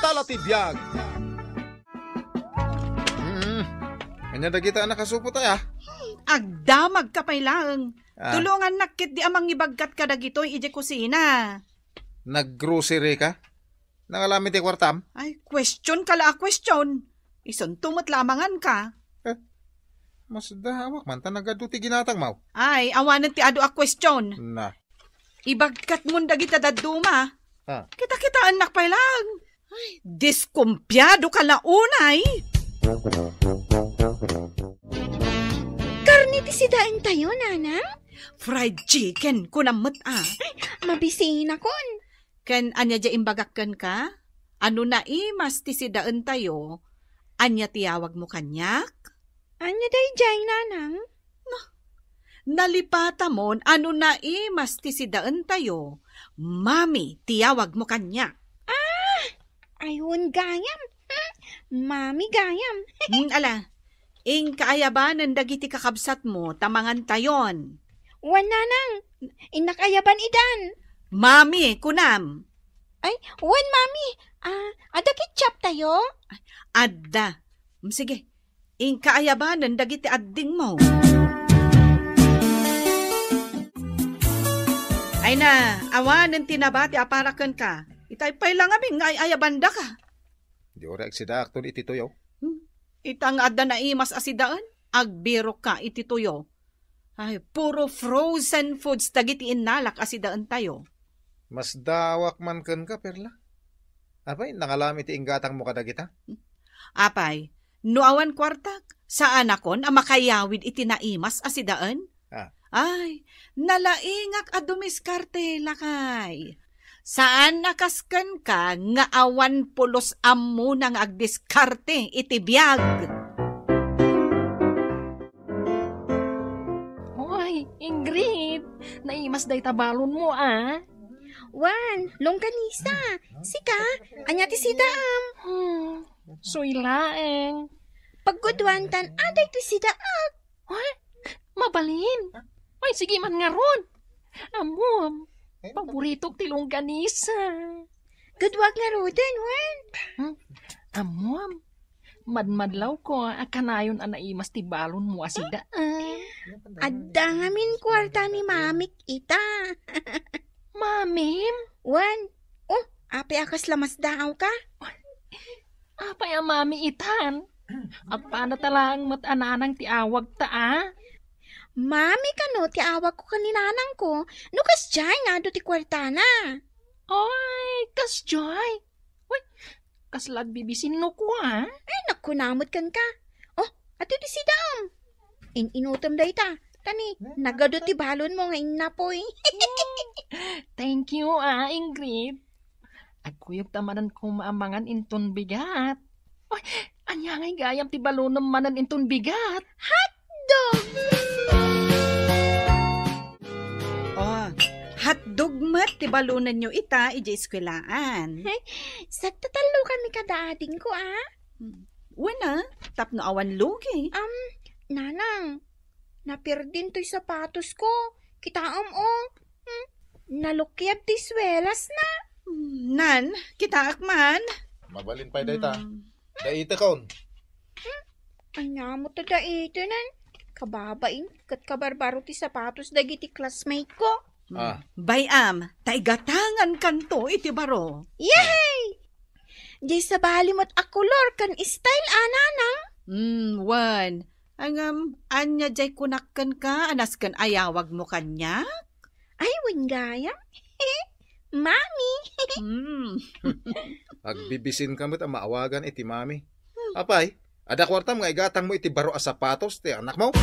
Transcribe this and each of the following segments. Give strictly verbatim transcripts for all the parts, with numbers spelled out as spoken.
Tala ti biag. Mm. Ania dagita a nakasupot aya? Agdamagka pay laeng. Ah. Tulongannak ketdi a mangibagkat kadagitoy idiay kusina. Naggrocery ka? Nangalam iti kuartam? Ay, question ka la a question. Isunto met la a manganka. Eh, masdaawak man ta nagadu ti ginatangmo. Ay, awanen ti adu a question. Na. Ibagkatmon dagita dadduma. Ah. Kita-kitaennak pay laeng. Ay, diskumpiado ka la unay. Karne ti sidaentayo, nanang? Fried chicken, kunam met a. Ay, mabisinakon. Ken ania diay imbagak kenka? Ano naimas ti sidaentayo? Ania ti yawagmo kaniak? Ania daydiay, nanang? No, nalipatamon, ano naimas ti sidaentayo? Mami ti yawagmo kaniak. Ah! Ay, wen gayam. Hmm, Mami gayam. Hmm, ala, inka ayabanen dagiti kakabsatmo ta mangantayon. Wen, nanang, innak ayaban idan. Mami, kunam. Ay, wen, Mami. Ah, adda ketchup tayo? Adda. Mm, sige, inka ayabanen dagiti addingmo. Ay na, awanen ti nabati a para kenka. Itay pay la ngamin nga ay-ayabandaka. Di uray agsidaakton iti tuyo. Hmm. Ita nga adda naimas a sidaen, agbirokka iti tuyo. Ay, puro frozen foods dagiti innalak a sidaentayo. Masdaawak man kenka, Perla. Apay, nangalam iti inggatangmo kadagita? Apay, no awan kuartak, saanakon a makayawid iti naimas a sidaen? Ah. Ay, nalaingak a dumiskarte, lakay. Saan a kas kenka nga awan pulos ammona nga agdiskarte iti biag. Oy, Ingrid, naimas dayta balonmo, a? Wen, longganisa. Sika, ania ti sidaam? Hmm, suy laeng. Pagguduantan, aday ti sidaak. Ay, mabalin. Ay, sige man ngarud. Ammom, paboritok ti longganisa. Guduak ngaruden, wen. Hmm? Ammom, madmadlawko a kanayon a naimas ti balonmo a sidaen. Adda ngamin kuarta ni mamik ita. Mamim? Wen. Oh, apay a kasla masdaawka? Apay a mami itan? Agpanata laeng met a nanang ti awagta, a? Mami kano ti awagko ken ni nanangko, no kasdiay nga adu ti kuartana. Ay, kasdiay? Uy, kasla agbibisin no kua? Ay, nagkuna met kenka. Oh, adu ti sidaam. In-inutem dayta. Ta ni, nagadu ti balonmo nga innapoy. Thank you, a, Ingrid. Agkuyogta manen koma a mangan inton bigat. Ay, ania ngay gayam ti balonem manen inton bigat? Hotdog! Oh, hotdog met ti balonenyo ita idiay eskuelaan. Ay, sagta tallo kami kada adingko, a? Hmm. Wen a, tapno awan lugi. Am, nanang, napirdin toy sapatosko. Kitaem, o. Hmm? Nalukiad ti suelasna. Hmm, nan, kitaak man. Mabalin pay dayta. Hmm. Daitekon. Hmm? Ania met ta daitenen? Kababain ket kabarbaro ti sapatos dagiti classmate ko. Hmm. Ah. Bay-am, ta igatangankanto iti baro. Yay! Diay sabali met a kolor ken style a, nanang. Hmm, wen. Ngem, ania diay kunak kenka a nasken a yawagmo kaniak? Ay, wen gayam. Mami. Hmm. Agbibisinka met a maawagan iti mami. Apay, adda kuartam nga igatangmo iti baro a sapatos ti anakmo?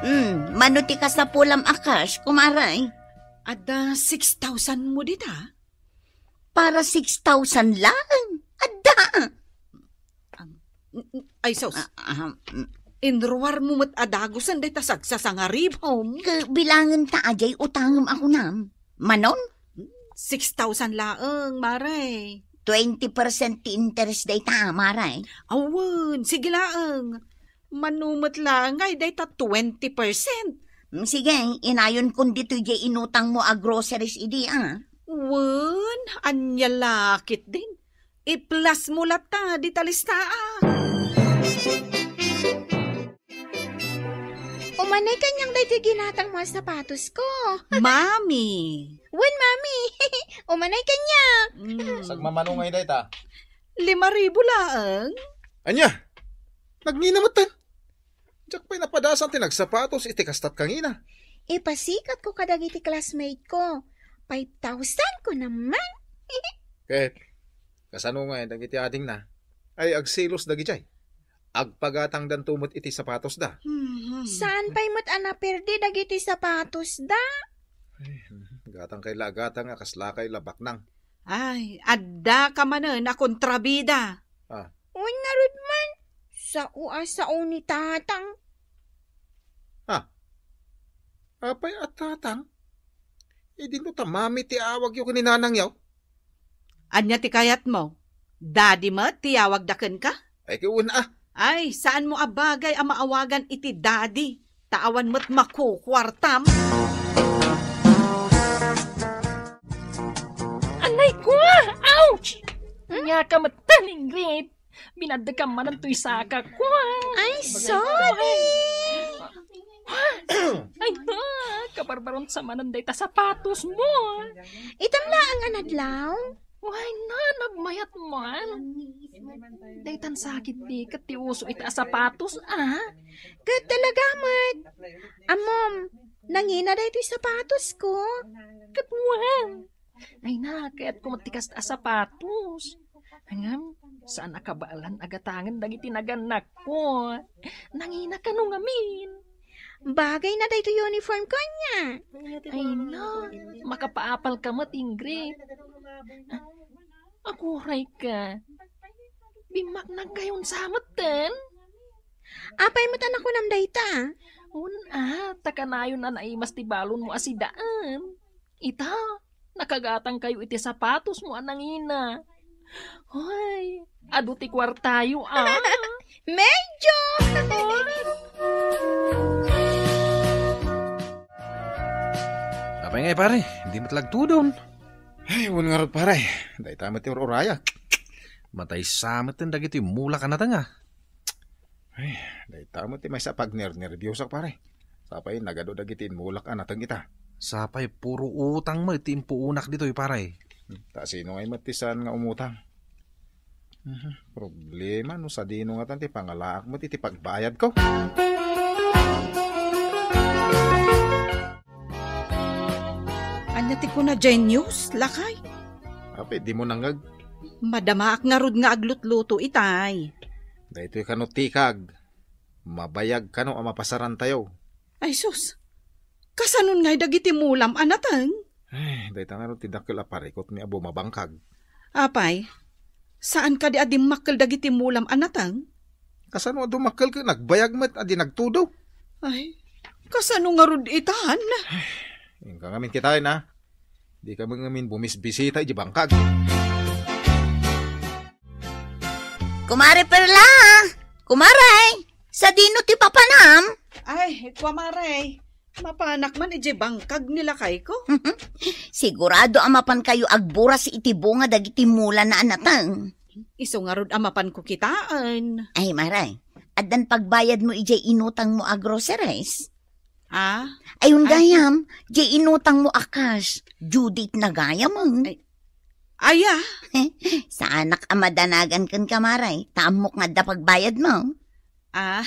Hmm, mano ti kasapulam a cash, kumare? Adda six thousand mo dita? Para six thousand laeng. Adda. Am, ay, sus. Ah, ah, mm. Inruarmo met a dagusen dayta sagsasangaribom. Ke, bilangenta a diay utangem a kunam. Manon? Six thousand laeng, mare. Twenty percent ti interest dayta, mare. Awen, sige laeng. Mano met laeng ngay dayta twenty percent. Mm, sige, inayonkon ditoy diay inutangmo a groceries idi, a. Wen, ania la ketdin? I-plus mo latta dita listaa. Umanay kaniak daytoy ginatangmo a sapatosko. Mami! Wen, Mami! Umanay kaniak! Mm. Sagmamano ngay dayta? Lima ribu laeng. Ania? Nagngina metten? Diak pay napadasan ti nagsapatos iti kastat kangina. Ipasikatko kadagiti classmate ko. Five thousand ko naman. Ket, kasano ngay dagiti adingna? Ay, agselos dagidiay. Agpagatangdanto met iti sapatosda. Mhm. Saan pay met a naperdi dagiti sapatosda? Ay, gatangkay la a gatang a kaslakay la baknang. Ay, adda ka manen a kontrabida. Ah. Wen ngarud man, sao a sao ni Tatang. Ah. Apay a Tatang? Idinto ta Mami ti awagyo ken ni Nanangyo? Ania ti kayatmo? Daddy met ti awagda kenka? Ay, ket wen a. Ay, saanmo a bagay a maawagan iti daddy, ta awan met makukuartam. Anay ko! Ouch! Ania ka metten, Ingrid? Binaddekam manen toy sakak. Ay, sorry. Ay, na, kabarbaron sa manen dayta sapatosmo. Itam laeng a nadlaw. Ay, na, nagmayat man. Daytan sakit di ket ti uso iti a sapatos, a? Ket talaga met. Ammom, nangina daytoy sapatosko. Ket wen. Ay na, kayatko met ti kasta a sapatos. Ngem, saan a kabaelan a gatangen dagiti nagannakko. Nangina kano ngamin. Bagayna daytoy uniform ko ania. Ay na, makapaapalka met, Ingrid. Aguray ka. Bimmaknangkayon sa metten. Apay met a nakunam dayta? Wen a, ta kanayon a naimas ti balonmo a sidaen. Ita, nakagatangkayo iti sapatosmo a nangina. Hoy, adu ti kuartayo, a. Medyo! Apay ngay, pare? Di met lagtudon. Ay, wen ngarud, pare. Dayta met ti ur-urayak. Matay sa met dagiti mulak a nateng, a. Ay, dayta met ti maysa a pagnernerbiosak, pare. Sapay nagadu dagiti inmulak a nateng ita. Sapay puro utang met ti impuunak ditoy, pare. Ta sino ngay met ti saan nga umutang? Mhm, problema no sadino ngatan ti pangalaak met iti pagbayadko. Ania ti kuna diay news, lakay? Apay, dimo nangngeg? Madamaak ngarud nga aglutluto itay. Daytoy kano tikag. Mabayag kano a mapasarantayo. Ay sus, kasanon ngay dagiti mulam a nateng? Ay, dayta ngarud ti dakkel a parikutmi a bumabangkag. Apay, saan kadi a dimmakkel dagiti mulam a nateng? Kasano a dumakkel ket nagbayag met a di nagtudo? Ay, kasano ngarud itan? Inka ngamin kitaen, a. Dika met ngamin bumisbisita iti bangkag. Kumare Perla! Kumare! Sadino ti papanam? Ay, kumare. Mapanak man iti bangkag ni lakayko. Sigurado a mapankayo agburas iti bunga dagiti mulana a nateng. Isu ngarud a mapanko kitaen. Ay, mare, addan pagbayadmo idiay inutangmo a groceries? Ah? Ayun, ay, gayam, diay inutangmo a cash, due date na gayam, eh. Ay, aya? Saanak a madanagan kenka, mare, ta ammok nga adda pagbayadmo. Ah,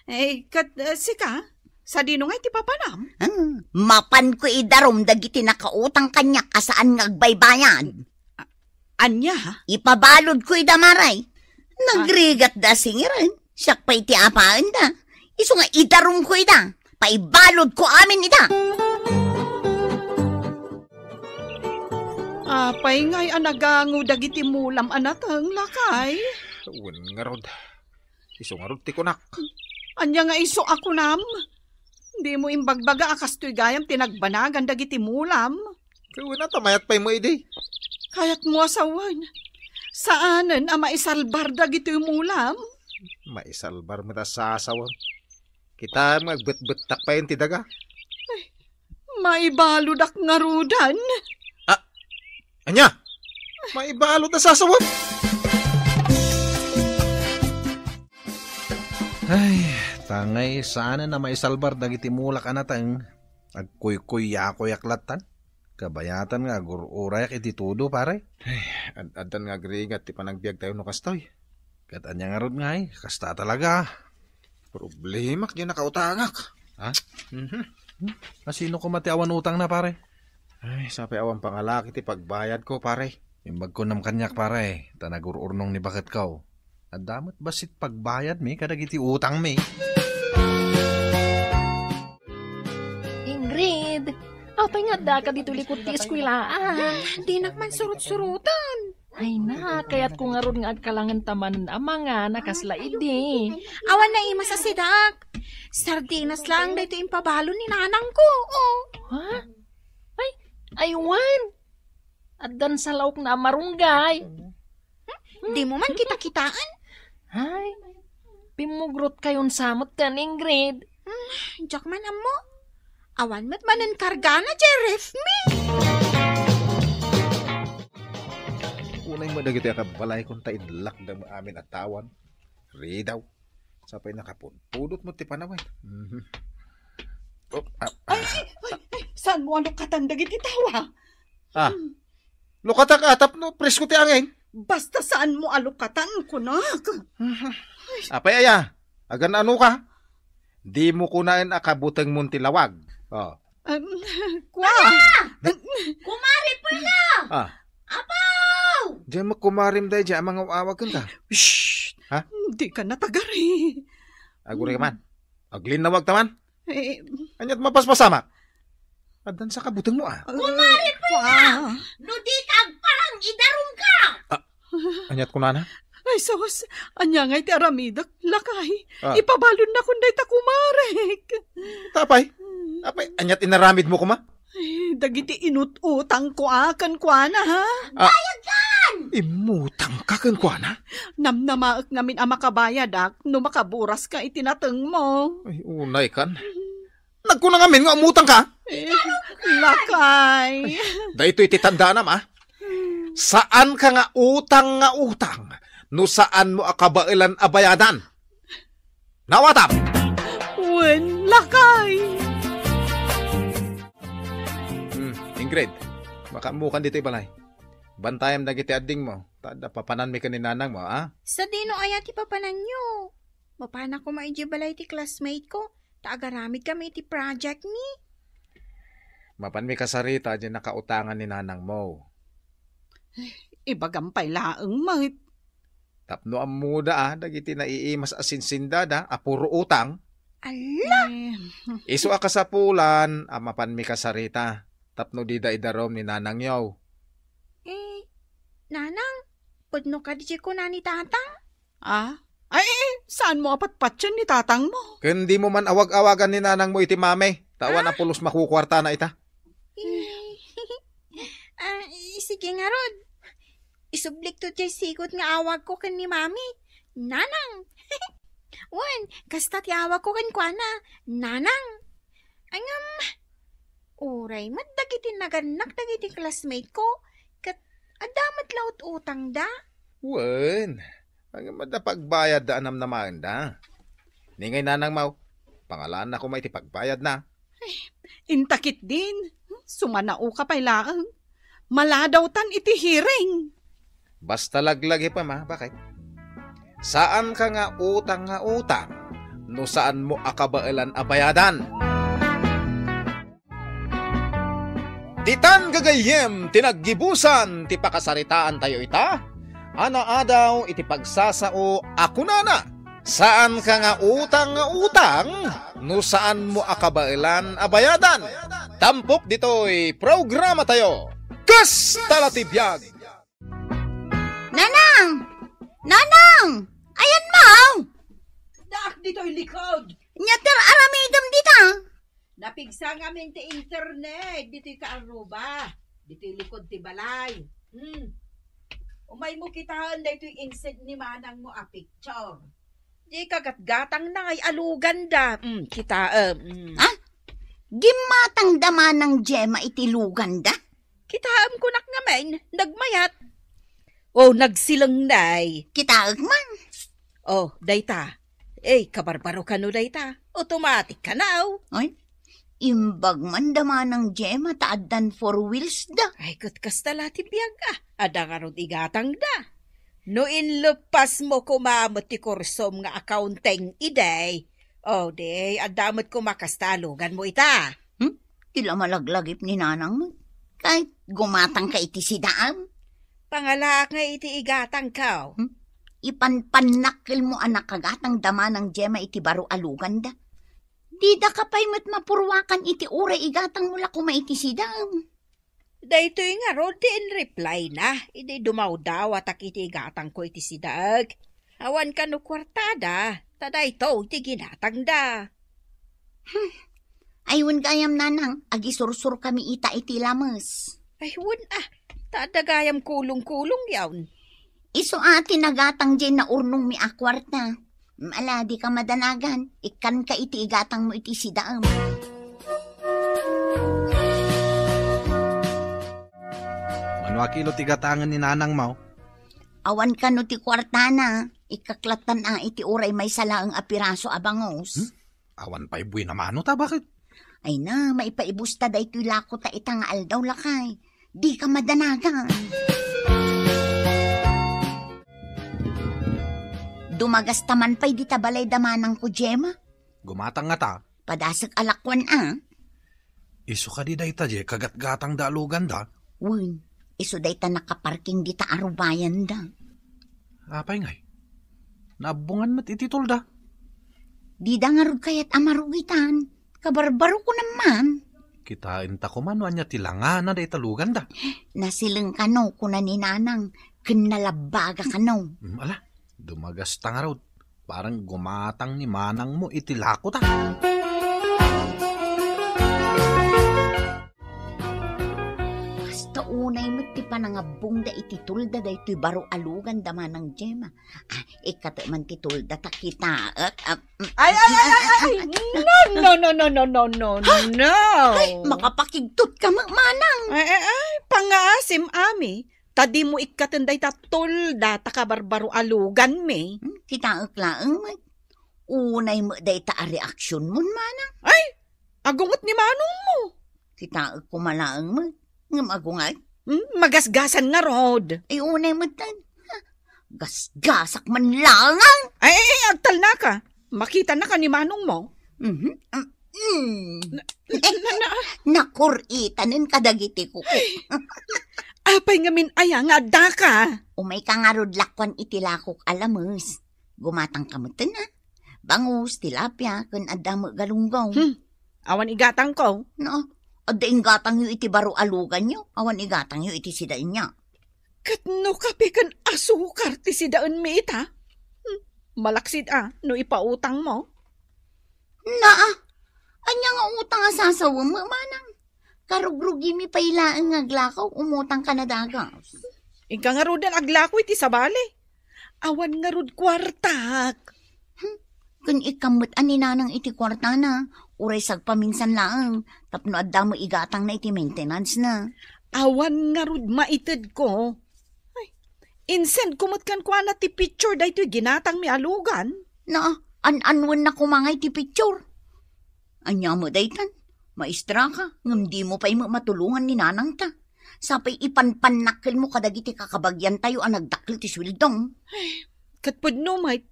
eh, kat, eh, sika, sadino nga iti papanam? Hmm, mapanko idarum dagiti nakautang kaniak a saan nga agbaybayad. A-, ania? Ipabaludko ida, mare. Ah. Nagrigatda a singiren. Siak pay ti apaenda. Isu nga idarumko ida. Paibaludko amin ida. Apay ngay a nagango dagiti mulam a nateng, lakay? Wen ngarud. Isu ngarud ti kunak. Ania nga isu a kunam? Dimo imbagbaga a kastoy gayam ti nagbanagan dagiti mulam. Ket wen a, ta mayat pay mo idi. Kayatmo a sawen. Saanen a maisalbar dagitoy mulam? Maisalbar met a sasawem. Kitaem nga agbetbettak pay ti daga. Maibaludak ngaruden. Ah, ania? Maibalud a sasawem? Ay, tangay saan a maisalbar dagiti mulak a nateng. Agkuykuyakuyak lattan. Kabayatan nga agur-urayak iti tudo, pare. Ay, ad-, addan nga agrigat ti panagbiagtayo no kastoy. Ket ania ngarud ngay, kasta talaga. Problemak diay nakautangak. Ha? Mhm. Hmm? A, sino koma ti awan utangna, pare? Ay, sapay awan pangalaki ti pagbayadko, pare. Imbag kunam kaniak, pare, ta nagur-urnong ni baketko. Adda met bassit pagbayadmi kadagiti utangmi. Ingrid, apay nga addaka ditoy likod ti eskuelaan? Dinak man surot-suroten. Ay na, kayatko ngarud nga agkalangen ta manen a mangan a kasla idi. Awan naimas a sidak. Sardinas laeng daytoy impabalon ni nanangko. Oh. Ha? Ay, aywan. Addan sa laokna a marunggay. Di mo man kita-kitaan? Ay, pimmugrutkayonsa met ken Ingrid. Hmm, diak man ammo. Awan met manen kargana, Jerry, me. Unay mo dagiti akabalaykon ta inlakda mo amin a tawan. Ridaw. Sapay nakapunpudot mo ti panawen. Mhm. Oh, ah, ah. Ay, ay, ay, saan mo alukatan dagiti tawa? Ah. Hmm. Lukatak a tapno presko ti angin. Basta saan mo alukatan, kunak. Mhm. Apay aya, agan-ano ka? Di mo kunaen a kabutengmon ti lawag. Oh. Em, kua. Kumare Perla! Ah. Apaw! Diay met kumarem daydiay a mangaw-awag kenka. Shh! Ha? Dika natagari. Aguri ka man. Aglinnawag ta man. Eh, ania't mapaspasamak? Addan sa kabutengmo, ah. Kumare Perla! Kua. No dika agparang, idarumka! Ah, ania't kunana? Ay, sus, ania ngay ti aramidek, lakay? Ah. Ipabalonnakon dayta kumarek. Ta apay? Apay, ania't inaramidmo koma? Ay, dagiti inut-utangko a kenkuana, ha? Ah. Bayadkan! Immutangka kenkuana? Namnamaek ngamin a makabayadak no makaburas ka iti natengmo. Ay, unay kan. Nagkuna ngamin nga umutang ka? Eh, lakay. Daytoy ti tandaanam, ah. Saan ka nga utang nga utang no saan mo a kabaelan a bayadan. Nawatam! Wen, lakay. Hmm, Ingrid, makaammokan ditoy balay. Bantayam dagiti addingmo, ta adda papananmi ken ni nanangmo, ah? Sadino aya ti papananyo? Mapanak koma idiay balay ti classmate ko, ta agaramidkami iti project mi. Mapanmi kasarita diay nakautangan ni nanangmo. Ibagam pay laeng met. Tapno ammoda, ah, dagiti naiimas a sinsindada a puro utang. Ala! Eh. Isu a kasapulan a mapanmi kasarita tapno dida idarum ni nanangyo. Eh, nanang, pudno kadi ti kuna ni tatang? Ah? Ay, eh, saan mo a patpatien ni tatangmo? Ken di mo man awag-awagan ni nanangmo iti mami, ta awan a pulos makukuartana ita. Eh, ah, sige ngarud. Isublikto diay sigut nga awagko ken ni mami, Nanang. Wen, kasta ti awagko kenkuana, Nanang. Ngem, uray met dagiti nagannak dagiti classmate ko, ket adda met la ut-utangda. Wen, ngem adda pagbayadda a namnamaenda. Ni ngay nanangmo, pangalaanna koma iti pagbayadna. Ay, inta ketdin, sumanaoka pay laeng. Maladawtan iti hearing. Basta laglagipem, a, baket. Saanka nga utang nga utang no saanmo a kabaelan a bayadan. Ditan gagayyem ti naggibusan ti pakasaritaantayo ita a naadaw iti pagsasao a kunana, saanka nga utang nga utang no saanmo a kabaelan a bayadan. Tampok ditoy programatayo, Kasta la ti Biag. Nanang! Nanang! Ayanmo? Daak ditoy likod. Ania ti aramidem dita? Napigsa ngamin ti internet ditoy kaaruba, ditoy likod ti balay. Hmm. Umaymo kitaen daytoy insid ni manangmo a picture. Di kagatgatangna ngay a luganda. Mm, kitaem. Mm. Ha? Gimmatangda manang Gemma iti luganda? Kitaem kunak ngamin, nagmayat. Oh, nagsileng nay. Kitaek man. Oh, dayta. Eh, kabarbaro kano dayta. Automatic kano. Ay, imbag man da manang Gemma ta addan four wheels da. Ay, ket kasta la ti biag, ah. Adda ngarud igatangda. No inleppasmo koma met ti kursom nga accounting idi, o di, adda met koma kasta a luganmo ita. Hmm? Ti la malaglagip ni nanang met. Ket gumatangka iti sidaem. Pangalaak nga iti igatangko. Hmm? Ipanpannakkelmo a nakagatangda manang Gemma iti baro a luganda. Didaka pay met mapuruakan iti uray igatangmo la koma iti sidaem. Daytoy ngarud ti in-reply na, idi dumawdawatak iti igatangko iti sidaek. Awan kano kuartada, ta daytoy ti ginatangda. Hmm. Ay, wen gayam, nanang, agisursurkami ita iti lames. Ay, wen, ah, ta adda gayam kulong-kulong yaon. Isu a ti nagatang diay naurnongmi a kuarta. Ala, dika madanagan, ikkanka iti igatangmo iti sidaem. Mano a kilo ti gatangen ni nanangmo? Awan kano ti kuartana, ikkak lattan a iti uray maysa laeng a piraso a bangus. Hmm? Awan pay buin a mano ta, baket? Ay na, maipaibusta daytoy lako ta ita nga aldaw, lakay. Dika madanagan. Dumagasta man pay dita balay da manangko, Gemma. Gumatang ngata. Padasek a lakuan a. Isu kadi dayta diay kagatgatangda a luganda? Wen, isu dayta nakaparking dita arubayanda. Apay ngay? Naabbongan met iti tolda. Dida ngarud kayat a marugitan. Kabarbarokon man. Kitaenta koma no ania ti langana dayta luganda. Nasileng kano, kuna ni nanang, ken nalabbaga kano. Mm, ala, dumagasta ngarud. Parang gumatang ni manangmo iti lako ta. Kasta unay met ti panangabbongda iti tolda daytoy baro a luganda, manang Gemma. Ah, ikkatek man ti tolda ta kitaek. Ah, mm, Ay, ay, ay, ay, ay, ay. No, no, no, no, no, no, no. Ay, makapakigtot ka met, manang. Ay, ay, ay, pangngaasim, Ami. Ta dimo ikkaten dayta tolda ta kabarbaro a luganmi. Hmm, kitaek laeng met. Unay met dayta a reaksionmon, manang. Ay, agunget ni manongmo. Kitaek koma laeng met. Ngem agunget? Hmm, magasgasan ngarud. Ay, unay met ten. Ha, gasgasak man laeng. Ay, ay, ay, agtalnaka. Makitanaka ni manongmo. Mhm. Mm. Na, na, na, na. Nakur-itanen kadagiti kuko. Apay ngamin aya nga addaka? Umayka ngarud lakuan iti lakok a lames. Gumatangka metten, a. Bangus, tilapia, ken adda met galunggong. Hmm. Awan igatangko. No, adda inggatangyo iti baro a luganyo, awan igatangyo iti sidaenyo. Ket no kape ken asukar ti sidaenmi ita? Hmm, malaksid a no ipautangmo. Naa, ania nga utang a sasawem, manang? Karugrugimi pay laeng nga aglakaw, umutang ka na dagas. Inka ngaruden aglako iti sabali. Awan ngarud kuartak. Hmm, ken ikkan met a ni nanang iti kuartana, uray sagpaminsan laeng, tapno adda met igatangna iti maintenance na. Awan ngarud maitedko. Ay, insend ko met kenkuana ti picture daytoy ginatangmi a lugan. Na, an-anwen na koma ngay ti picture. Ania met daytan? Maestra ka, ngem dimo pay met matulongan ni nanangta. Sapay ipanpannakkelmo kadagiti kakabagiantayo a nagdakkel ti sueldom. Ket pudno met,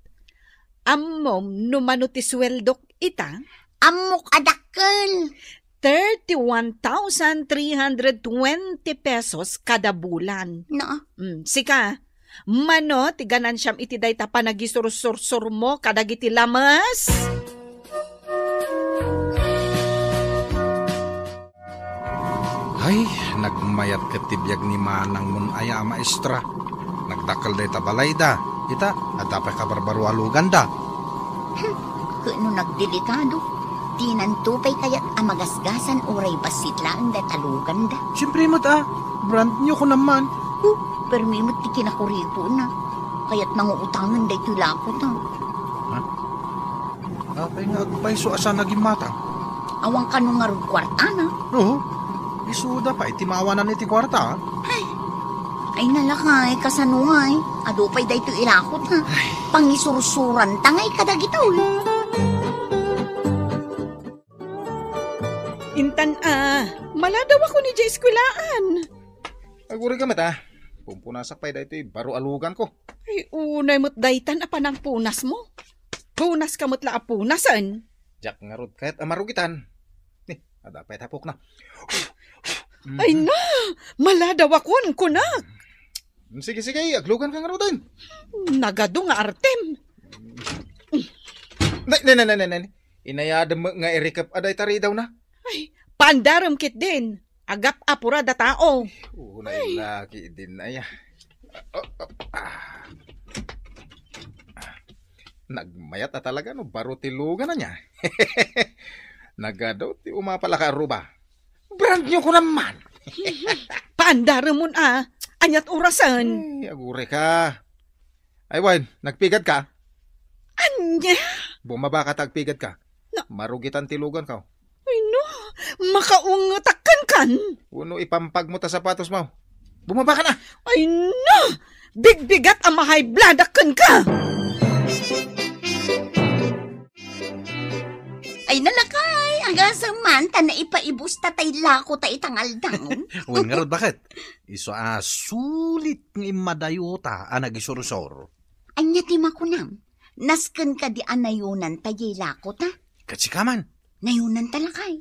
ammom no mano ti sueldok ita? Ammok a dakkel. Thirty-one thousand three hundred twenty pesos kada bulan. Naa. Mm, sika, mano ti ganansiam iti dayta panagisursursurmo kadagiti lames? Ay, nagmayat ket ti biag ni manangmon aya a maestra. Nagdakkel dayta balayda. Ita, adda pay kabarbaro a luganda. Hmm, ket no nagdelikado, dinanto pay kayat a magasgasan uray bassit laeng dayta luganda? Siempre met a, brand new ko naman. Oh, permi met ti kinakuripona. Kayat nanguutangen daytoy lakota. Ha? Apay nga agpayso a saan a gimmatang? Awan kano ngarud kuartana? Oo. Isuda pay ti maawanan iti kuarta, a? Ay, ay nalakay, kasano ngay? Adu pay daytoy ilakot, ha? Ay. Pangisursuranta ngay kadagitoy. Intan a, maladaw ako ni diay eskuelaan. Agurayka met, a. Pumpunasak pay daytoy baro a luganko. Ay, unay met daytan a panangpunasmo. Punaska met la a punasen. Diak ngarud kayat a marugitan. Ni, adda pay tapokna. Ay na, maladaw akon, kunak. Sige, sige, agluganka ngaruden. Nagadu nga artem. Ne, ne, ne, ne, ne, ne. Inayadem nga irikep a dayta ridawna. Ay, pandarem ketdin. Agap-apura da tao. Unay laki din aya. Oh, oh, ah. Nagmayat a talaga no baro ti lugan ania. Nagadu ti umapal a kaarruba. Brand new ko naman. Pandaremon a. Aniat urasen? Ay, agurayka. Ay, Wine, nagpigad ka? Ania? Bumaba ka ta agpigad ka. Na- Marugitan ti luganko. Ay, no. Makaungetak kenkan. Uno ipampag mo ta sapatos mo. Bumaba ka na. Ay, no. Bigbigat a mahaybladak kenka. Ay, nalakay. Agasem man, ta naipaibus ta tay lako ta itang aldaw. Wen ngarud, baket? Isu a sulit nga immadayota a nagisursor. Ania ti makunam? Nasken kadi a nayonan ta diay lako ta? Ket sika man. Nayonan ta lakay.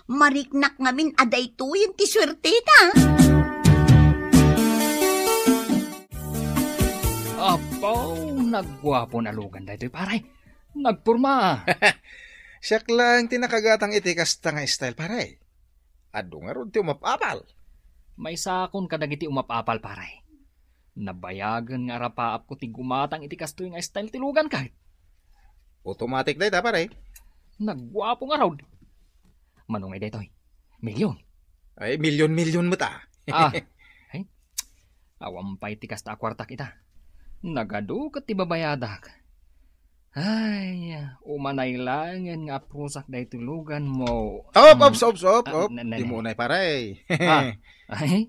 Mariknak ngamin a daytoyen ti suerteta. Apo, nagguapo a lugan daytoy, pare. Nagporma. Siak laeng ti nakagatang iti kasta nga style, pare. Adu ngarud ti umap-apal. Maysakon kadagiti umap-apal, pare. Nabayagen nga arapaapko ti gumatang iti kastoy nga style ti lugan ket. Automatic dayta, pare. Nagguapo ngarud. Mano ngay daytoy? Milyon? Ay, milyon-milyon met a. Ah, ay. Awan pay ti kasta a kuartak ita. Nagadu ket ti babayadak. Ay, umanay laengen nga aprusak daytoy luganmo. Op, op, Mm. op, op, Ah, op. ne-, ne-, Dimo ne-, unay, pare. Ah, ay,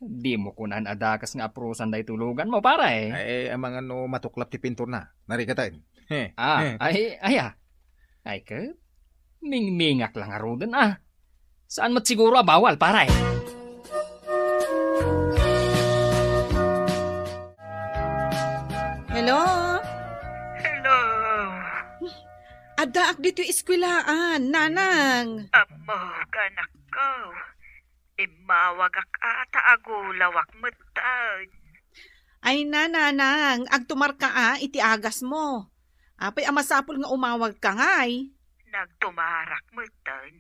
dimo kunan a dakes nga aprusan daytoy luganmo, pare. Ay, amangan no matuklap ti pinturna. Narigatan. He, Ah, he. ay, ay, ah. Ay, ket, mingmingak lang ngaruden, ah. Saan met siguro a bawal, pare? Hello? Hello. Addaak ditoy eskwelaan, nanang. Ammok, anakko. Immawagak a ta agulawak metten. Ay na, nanang, agtumarka a iti agasmo. Apay a masapul nga umawagka ngay? Nagtumarak metten,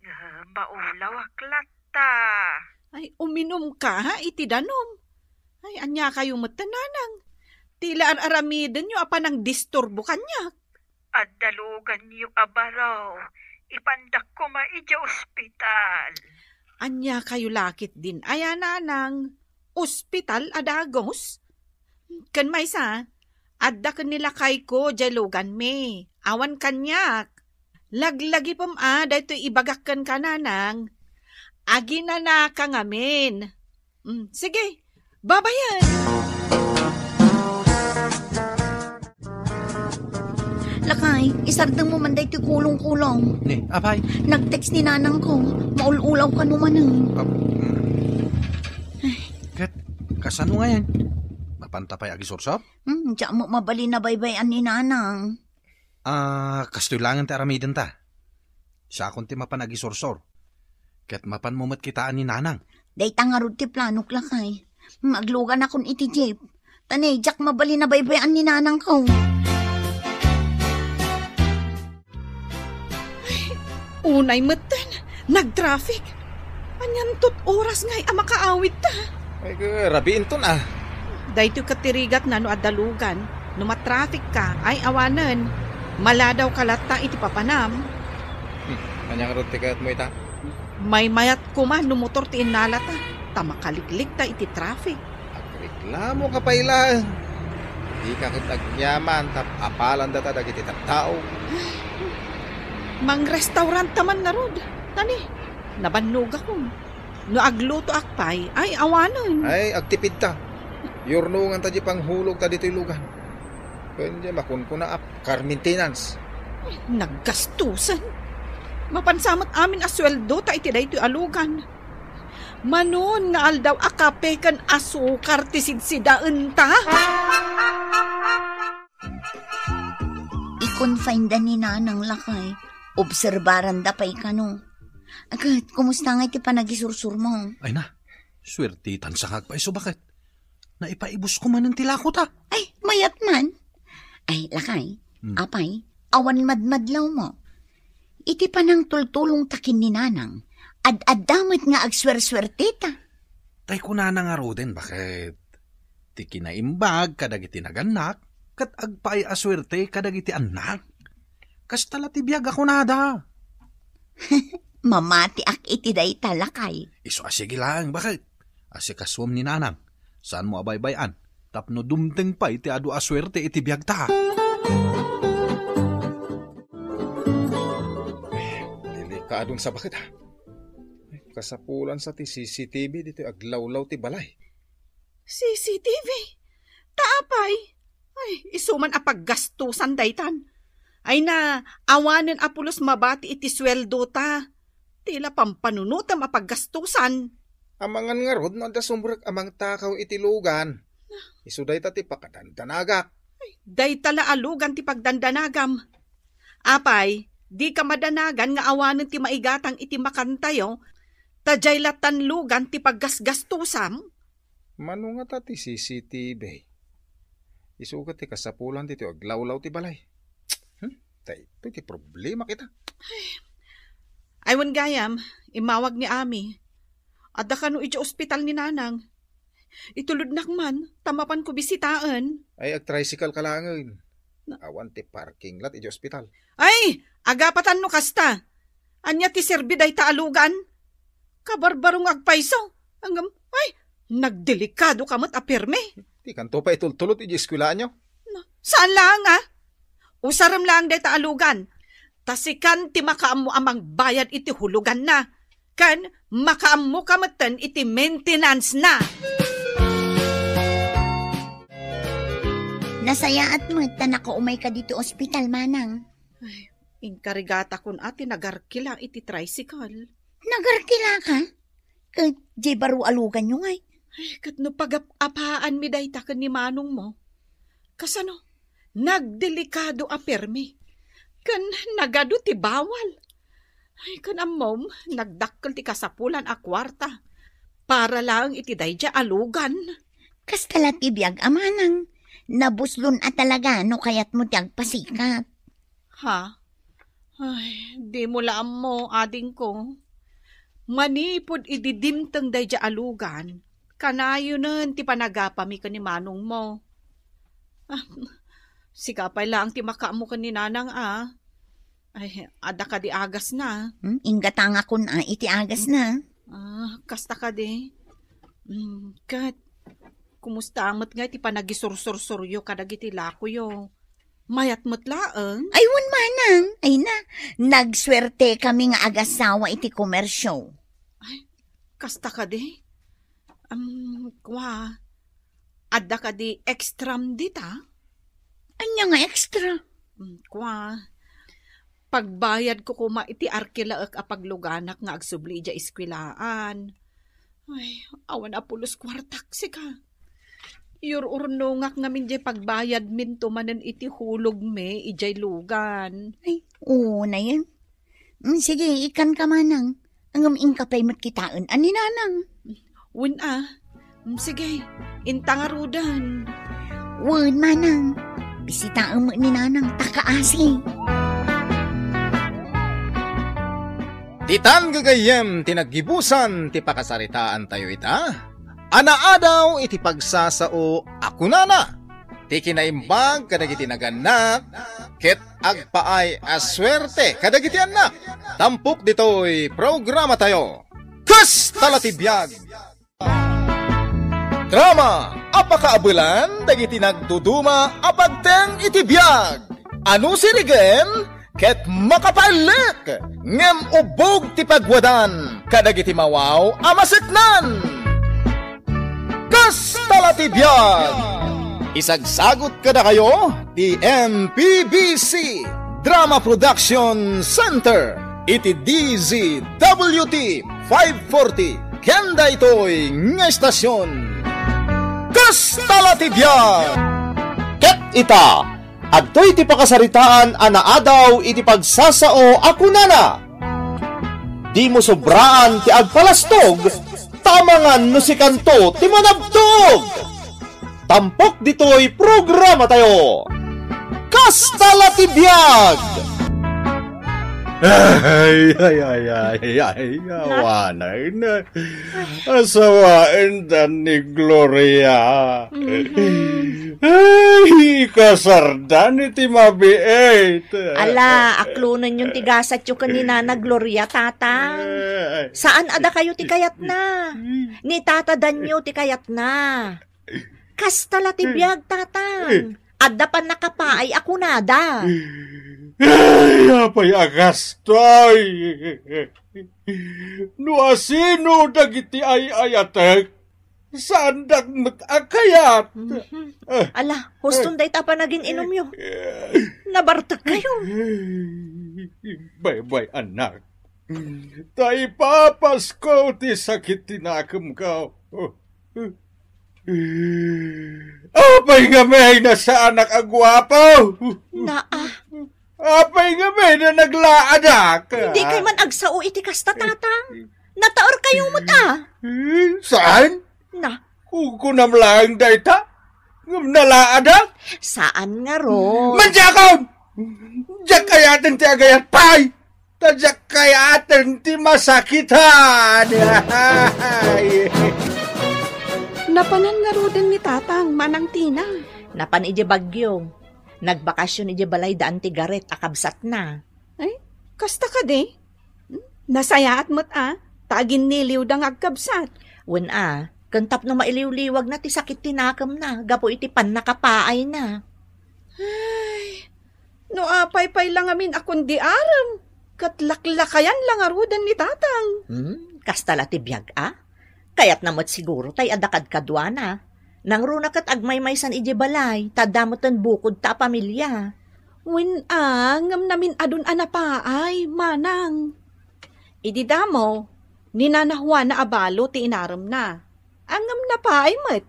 ngem maulawak latta. Ay, uminumka iti danum. Ay, ania kayo metten, nanang? Ti la ar-aramidenyo a panangdisturbo kaniak. Adda luganyo a baro, ipandak koma idiay ospital. Ania kayo la ketdin aya, nanang? Ospital a dagus? Ken maysa, adda ken ni lakayko diay luganmi. Awan kaniak. Laglagipem a daytoy ibagak kenka, nanang. Aginanaka ngamin. Mm, sige, babayen. Lakay, isardeng mo man daytoy kulong-kulong. Ni, apay? Nag-text ni nanang ko. Maul-ulaw kano manen. Ah, mm. Ket, kasano ngayen? Mapanta pay agisursor? Hmm, diak met mabalin a baybay-an ni nanang. Ah, kastoy laengen ti aramidenta. Siakon ti mapan agisursor. Ket mapanmo met kitaan ni nanang. Dayta ngarud ti planok, lakay. Agluganakon iti jeep. Ta ne, diak mabalin a baybay-an ni nanangko. Ay, unay metten, nag-traffic. Anianto ti oras ngay a makaawidta? Ay, rabiinton a. Daytoy ket ti rigatna no adda lugan. No matraffic ka, ay awanen. Maladawka latta iti papanam. Hmm, ania ngarud ti kayatmo ita? Maymayat koma no motor ti innalata, ta makaliklikta iti traffic. Agreklamoka pay laeng. Dika ket agyaman ta apalanda ta dagiti tattao. Mangrestaurant ta man ngarud. Tani, nabannogakon. No aglutoak pay, ay, awanen. Ay, agtipid ta. Yurnongan ta di panghulog ta ditoy lugan. Ken di makunkuna a car maintenance. Ay, naggastusan. Mapansa met amin a sueldo ta iti daytoy a lugan. Manon nga aldaw a kape ken asukar ti sidsidaenta? I-confine da ni Nanang, lakay. Obserbaran da pay kano. Ket, kumusta nga iti panagisursuro? Ay na, suertetan sa nga agpaiso, baket. Naipaibus ko manen ti lako ta. Ay, mayat man. Ay, lakay, Hmm. apay, awan madmadlaw mo. Iti panangtultulong ta ken ni Nanang, ad-adda met nga agsuersuerte ta. Tay kunana ngaruden, baket. Ti kinaimbag kadagiti nagannak, ket agpaay a suerte kadagiti annak. Kasta la ti biag a kunada. Mamatiak iti dayta, lakay. Isu a sige laeng, baket. Asikasuem ni Nanang. Saanmo a baybay-an tapno dumteng pay ti adu a suerte iti biagta. Delikadon sa, baket, a. Kasapulan sa ti C C T V ditoy aglawlaw ti balay. C C T V? Ta apay? Ay, isu man a paggastusan daytan. Ay na, awanen a pulos mabati iti sueldo ta. Ti la pampanunotem a paggastusan. Amangan ngarud no adda sumrek a mangtakaw iti lugan. Isu dayta ti pakadandanagak. Ay, dayta la a lugan ti pagdandanagam. Apay, dika madanagan nga awanen ti maigatang iti makantayo, ta diay lattan lugan ti paggasgastusam? Mano ngata ti C C T V? Isu ket ti kasapulan ditoy aglawlaw ti balay. Hmm? Daytoy ti problema kita. Ay, wen gayam, immawag ni Ami. Adda kano idiay ospital ni Nanang. Itulodnak man, ta mapanko bisitaen. Ay, agtricycle ka laengen. Na- Awan ti parking lot idiay ospital. Ay, agapatan no kasta. Ania ti serbi dayta a lugan? Kabarbaro nga agpayso. Ngem, ay, nagdelikado ka met a pirmi. Dikanto pay itultulod idiay eskuelaanyo? Na, saan laeng, a? Usarem laeng dayta a lugan. Ta sikan ti makaammo a mangbayad iti huluganna. Ken makaammoka metten iti maintenance na. Nasayaat met ta nakaumayka ditoy ospital, Manang. Ay, inkarigata kun a ti nagarkila iti tricycle. Nagarkilaka? Ket diay baro a luganyo ngay? Ay, ket no pagap-apaanmi dayta ken ni manongmo. Kasano? Nagdelikado a pirmi. Ken nagadu ti bawal. Ay, ken ammom, nagdakkel ti kasapulan a kuarta. Para laeng iti daydiay a lugan. Kasta la ti biag a manang. Nabuslon a talaga no kayatmo ti agpasikat. Ha? Ay, dimo la ammo, adingko. Manipud idi dimteng daydiay a lugan, kanayonen ti panagapami ken ni manongmo. Ah, sika pay laeng ti makaammo ken ni nanang a. Ay, adda kadi agasna? Hmm, inggatangakon a iti agasna. Ah, kasta kadi. Hmm, ket, kumusta met ngay ti panagisursursuryo kadagiti lakoyo? Mayat met laeng? Ay, wen manang. Ay na, nagsuertekami nga agasawa iti komersio. Ay, kasta kadi? Am, kua, adda kadi extram dita? Ania nga extra? Mm, kua, pagbayadko koma iti arkilaek a pagluganak nga agsubli idiay eskuelaan. Ay, awan a pulos kuartak, sika. Iyur-urnongak ngamin diay pagbayadminto manen iti hulogmi idiay lugan. Ay, unayen. Mm, sige, ikkanka manang. Ngem inka pay met kitaen a ni nanang. Wen a. Mm, sige, inta ngaruden. Wen manang. Bisitaem met ni nanang, ta kaasi. Ditan gagayyem ti naggibusan ti pakasaritaantayo ita. Anaadaw iti pagsasao a kunana, ti kinaimbag kadagiti nagannak, ket agpaay a suerte kadagiti annak. Tampok ditoy programatayo, Kasta la ti biag! Drama, a pakaabelan dagiti nagduduma a pagteng iti biag a no sirigen ket makapaellek, ngem ubbog ti pagwadan kadagiti mawaw a maseknan. Kasta la ti biag! Isagsagut kadakayo ti M P B C Drama Production Center iti D Z W T five forty ken daytoy nga estasion. Kasta la ti biag! Ket ita, adtoy ti pakasaritaan a naadaw iti pagsasao a kunana, "Dimo sobraan ti agpalastog, ta amangan no sikanto ti manabtog." Tampok ditoy programatayo. Kasta la ti biag! Ay, ay, ay, ay, ay, awanen. Asawaenda ni Gloria. Mhm. Ay, ikasarda ni ti mabiit. Ala, aklonenyon ti gasatyo ken ni Nana Gloria, Tatang. Ay. Saan a dakayo ti kayatna. Ni Tata Danyo ti kayatna. Kasta la ti biag, Tatang. Adda pannakapaay a kunada. Ay, apay a kastoy? No asino dagiti ay-ayatek, saandak met a kayat. Mhm. Ah. Ala, huston dayta a panagin-inumyo. Nabartek kayo. Baybay, anak. Ta ipapasko ti sakit ti nakemko. Apay ngamin a saanak a guapo? Naa. Apay ngamin a naglaadak? Dikay man agsao iti kasta, Tatang. Nataor kayo met, a. Eh, saan? Na. Kukunam laeng dayta? Ngem nalaadak? Saan ngarud? Madiakon! Diak kayaten ti agayat pay! Ta diak kayaten ti masakitan! Napanan ngaruden ni Tatang, Manang Tina? Napan idiay Baguio. Nagbakasyon idiay balay da Auntie Gareth a kabsatna. Ay, kasta kadi? Hmm? Nasayaat met a, ta aginniliwda nga agkabsat. Wen a, ken tapno mailiwliwagna ti sakit ti nakemna gapu iti pannakapaayna. Ay, no apay pay la ngamin a kundi arem, ket laklakayan la ngaruden ni Tatang. Hmm, kasta la ti biag a? Kayatna met siguro tay adda kadkaduana. Nangruna ket agmaymaysan idiay balay, ta adda meten bukod ta a pamilia. Wen a, ngem namin-adun a napaay, Manang. Idi damo, ni Nana Juana a balo ti inaremna. Ngem napaay met.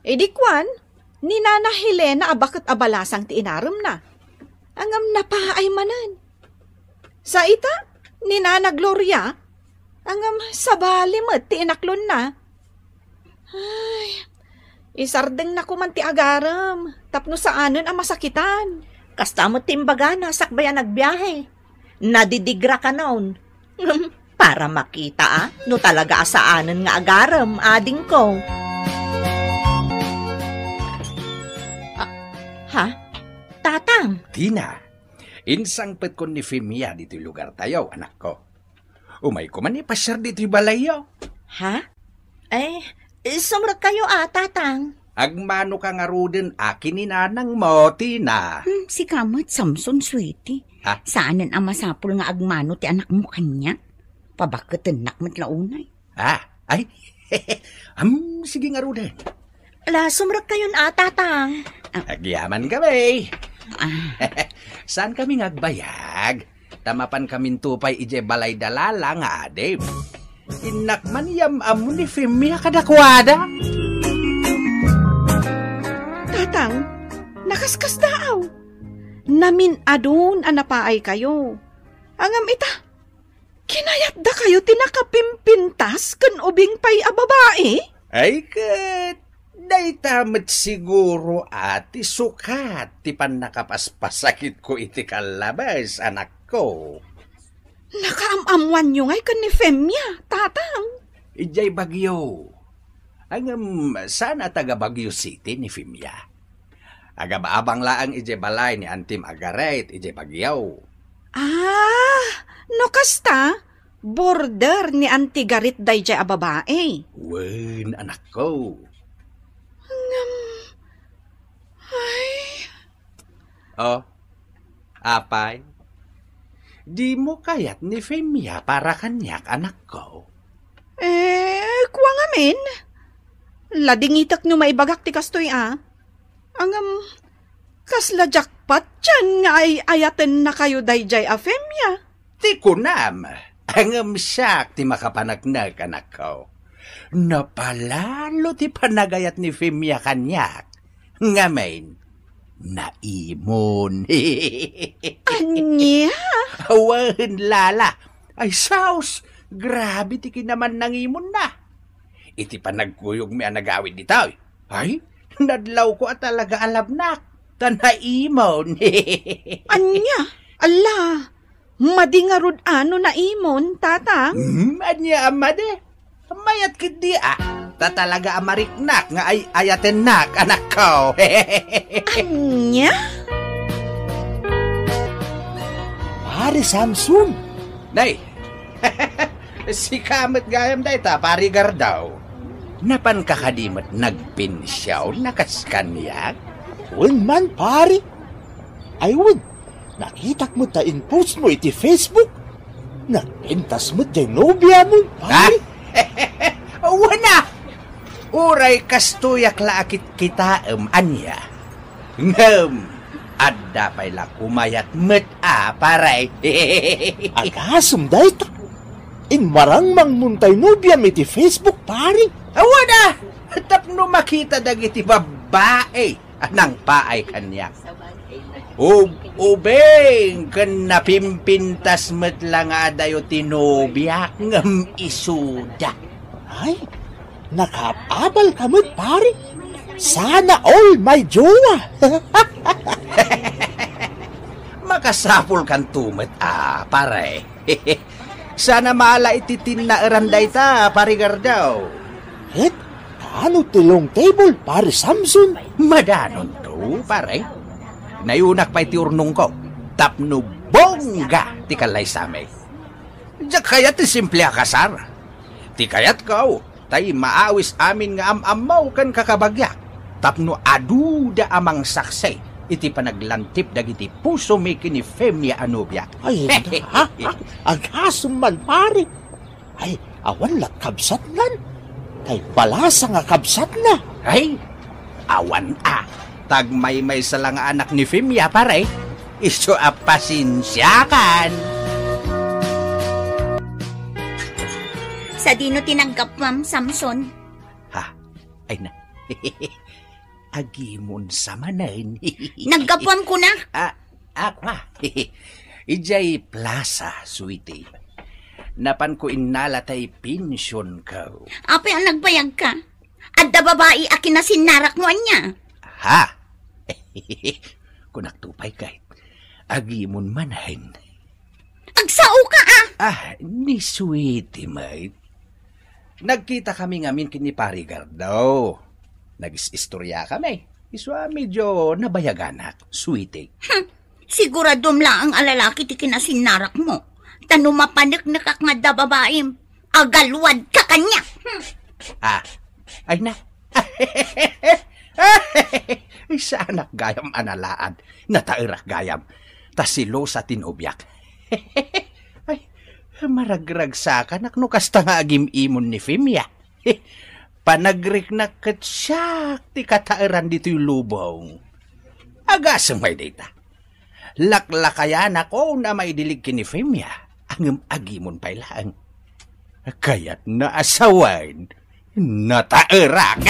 Idi kuan, ni Nana Helena a baket a balasang ti inaremna. Ngem napaay manen. Sa ita, ni Nana Gloria, ngem sabali met ti inaklonna. Ay, isardengna koman ti agarem, tapno saanen a masakitan. Kasta met ti imbagana sakbay a nagbiahe. Nadidigra kanon. Para makita a, no talaga a saanen nga agarem, adingko. Ah, ha? Tatang? Tina, insangpetkon ni Femia ditoy lugartayo, anakko. Umayko man ipasiar ditoy balayyo. Ha? Eh, sumrekkayo a, Tatang. Agmanoka ngaruden a ken ni nanangmo, Tina. Hmm, sika met, Samson, sweetie. Ha? Saanen a masapul nga agmano ti anakmo kaniak. Pabaketennak met la unay. Ah, ay. Am, sige ngaruden. Ala, sumrekkayon a, Tatang. Ah. Agyaman kami. Ah. Saan kami nga agbayag? Ta mapan kaminto pay idiay balay da Lala nga adim. Innak man iyam-ammo ni Femia kadakuada. Tatang, nakaskasdaaw. Namin-adun a napaay kayo. Ngem ita, kinayatda kayo ti nakapimpintas ken ubing pay a babai? Ay ket, dayta met siguro a ti sukat ti pannakapaspasakitko iti kallabes, anakko. Nakaam-ammoanyo ngay ken ni Femia, Tatang? Idiay Baguio. Ngem saan a taga Baguio City ni Femia. Agab-abang laeng idiay balay ni Auntie Margaret idiay Baguio. Ah, no kasta, border ni Auntie Garit daydiay a babai. Wen, anakko. Oh, apay, dimo kayat ni Femia para kaniak, anakko? Eh, kua ngamin. Ladingitek no maibagak ti kastoy a. Ngem, kasla jackpot diay nga ay-ayatennakayo daydiay a Femia. Ti kunam, ngem siak ti makapaneknek, anakko. Napalalo ti panagayat ni Femia kaniak. Ngamin, naimon. Ania? Awan, Lala. Ay, saos, grabe ti kinamannangimonna. Iti panagkuyogmi a nagawid ditoy, ay, nadlawko a talaga a labnak, ta naimon. Ania? Ala, madi ngarud a no naimon, Tatang? Hmm, ania a madi? Mayat ketdi a, ta talaga a mariknak nga ay-ayatennak, anakko. Ania? Pare Samson! Nay, sika met gayam dayta, Pare Gardaw. Napanka kadi met nagpinsiaw a kas kaniak? Wen man, pare. Ay, wen, nakitak met ta in-post mo iti Facebook. Nagpintas met diay nobia mo, pare. Ah? Wen a! Uray kastoyak la a kitkitaem, ania? Ngem, adda pay la kumayat met a, pare. Agasem dayta. Immarangmang mo tay nobiam iti Facebook, pare. Awan a! Tapno makita dagiti babbai a nangpaay kaniak. Ub-ubing ken napimpintas met la nga adayo ti nobiak ngem isuda. Ay, nakaab-abal ka met, pare. Sana all, my jowa. Makasapul kanto met a, pare. Sana maala iti tinnaeran dayta, Pare Gardaw. Ket, kaano ti long table, Pare Samson? Madanonto, pare. Nayunak pay ti urnongko, tapno bongga ti kallaysami. Diak kayat ti simple a kasar. Ti kayatko, tay maawis amin nga am-ammo ken kakabagiak, tapno aduda a mangsaksi iti panaglantip dagiti pusomi ken ni Femia a nobiak. Ay, ha? Ha? Agasem man, pare. Ay, awan la kabsatnan. Kay balasa nga kabsatna. Ay, awan a. Tagmaymaysa la nga anak ni Femia, pare. Isu a pasensiakan. Sadino ti naggapuam, Samson? Ha? Ay na. Agimon sa manen. Naggapuam kuna? Ah, ah, kuna. Idiay plaza, sweetie. Napanko innala tay pensionko. Apay a nagbayagka? Adda babai a kinasinnarakmo ania? Ha? Kunakto pay ket, agimon manen. Agsao ka, ah! Ah, ni sweetie met. Nagkitakami ngamin ken ni Pare Gardo. Nagis-istoriakami. Isu a medyo nabayaganak, sweetie. Hmm. Siguradom laeng a lalaki ti kinasinnarakmo. Ta no mapaneknekak nga adda babaim, agalwadka kaniak. Hmm. Ah, ay na. Ay, saanak gayam a nalaad. Nataerak gayam. Ta selosa ti nobiak. Ay, maragragsakanak no kasta nga agim-imon ni Femia. Panagriknak ket siak ti kataeran ditoy lubong. Agasem pay dayta. Laklakayanak a maidilig ken ni Femia, ngem agimon pay laeng. Kayatna a sawen, nataerak.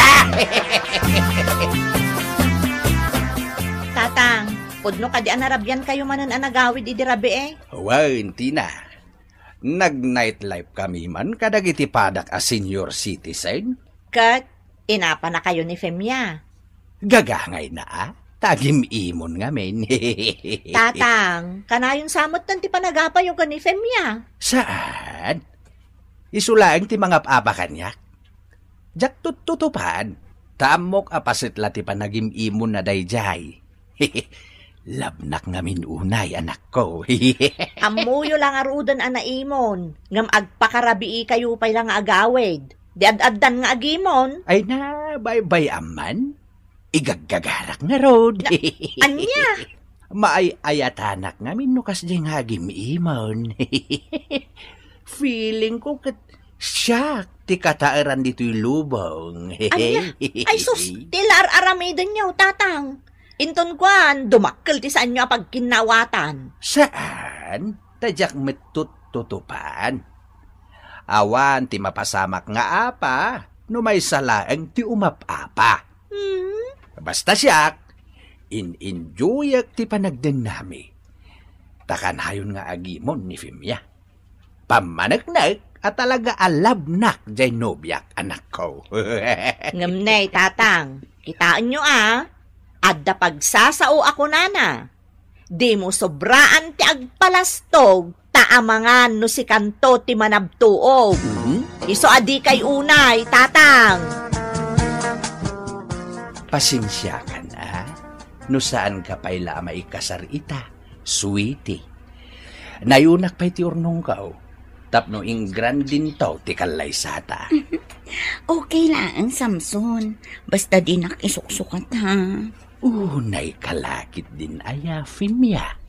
Tatang, pudno kadi a narabiankayo manen a nagawid idi rabii? Wen, Tina. Nag-nightlife kami man kadagiti padak a senior citizen. Ket inapanakayo ni Femia? Gagangayna a, ta agim-imon ngamin. Tatang, kanayon sa metten ti panagapayo ken ni Femia? Saan? Isu laeng ti mangap-apa kaniak. Diak tuttutupan, ta ammok a paset la ti panagim-imonna daydiay. Labnak ngamin unay, anakko. Ammoyo la ngaruden a naimon, ngem agpakarabiikayo pay la nga agawid. Di ad-addan nga agimon. Ay na, baybay-am man. Igaggagarak ngarud. Na, ania? Maay-ayatanak ngamin no kasdiay nga agim-imon. Feeling ko ket siak ti kataeran ditoy lubong. Ania? Ay sus, ti la ar-aramidenyo, Tatang. Inton kuan, dumakkel ti saanyo a pagkinnawatan. Saan? Ta diak met tuttutupan. Awan ti mapasamak nga apa, no maysa laeng ti umap-apa. Hmm? Basta siak, in-enjoyak ti panagdennami. Ta kanayon nga agimon ni Femia. Pammaneknek a talaga a labnak jay nobiak, anakko. Ngem ne, Tatang, kitaenyo a, adda pagsasao a kunana, "Dimo sobraan ti agpalastog, ta amangan no sikanto ti manabtuog." Mhm. Isu a dikay unay, Tatang. Pasensiakan a, no saanka pay la a maikasar ita, sweetie. Nayunak pay ti urnongko, tapno ingrandinto ti kallaysata. Okay laeng, Samson. Basta dinak isuksukat, ha? Unay kalakit din aya, Femia.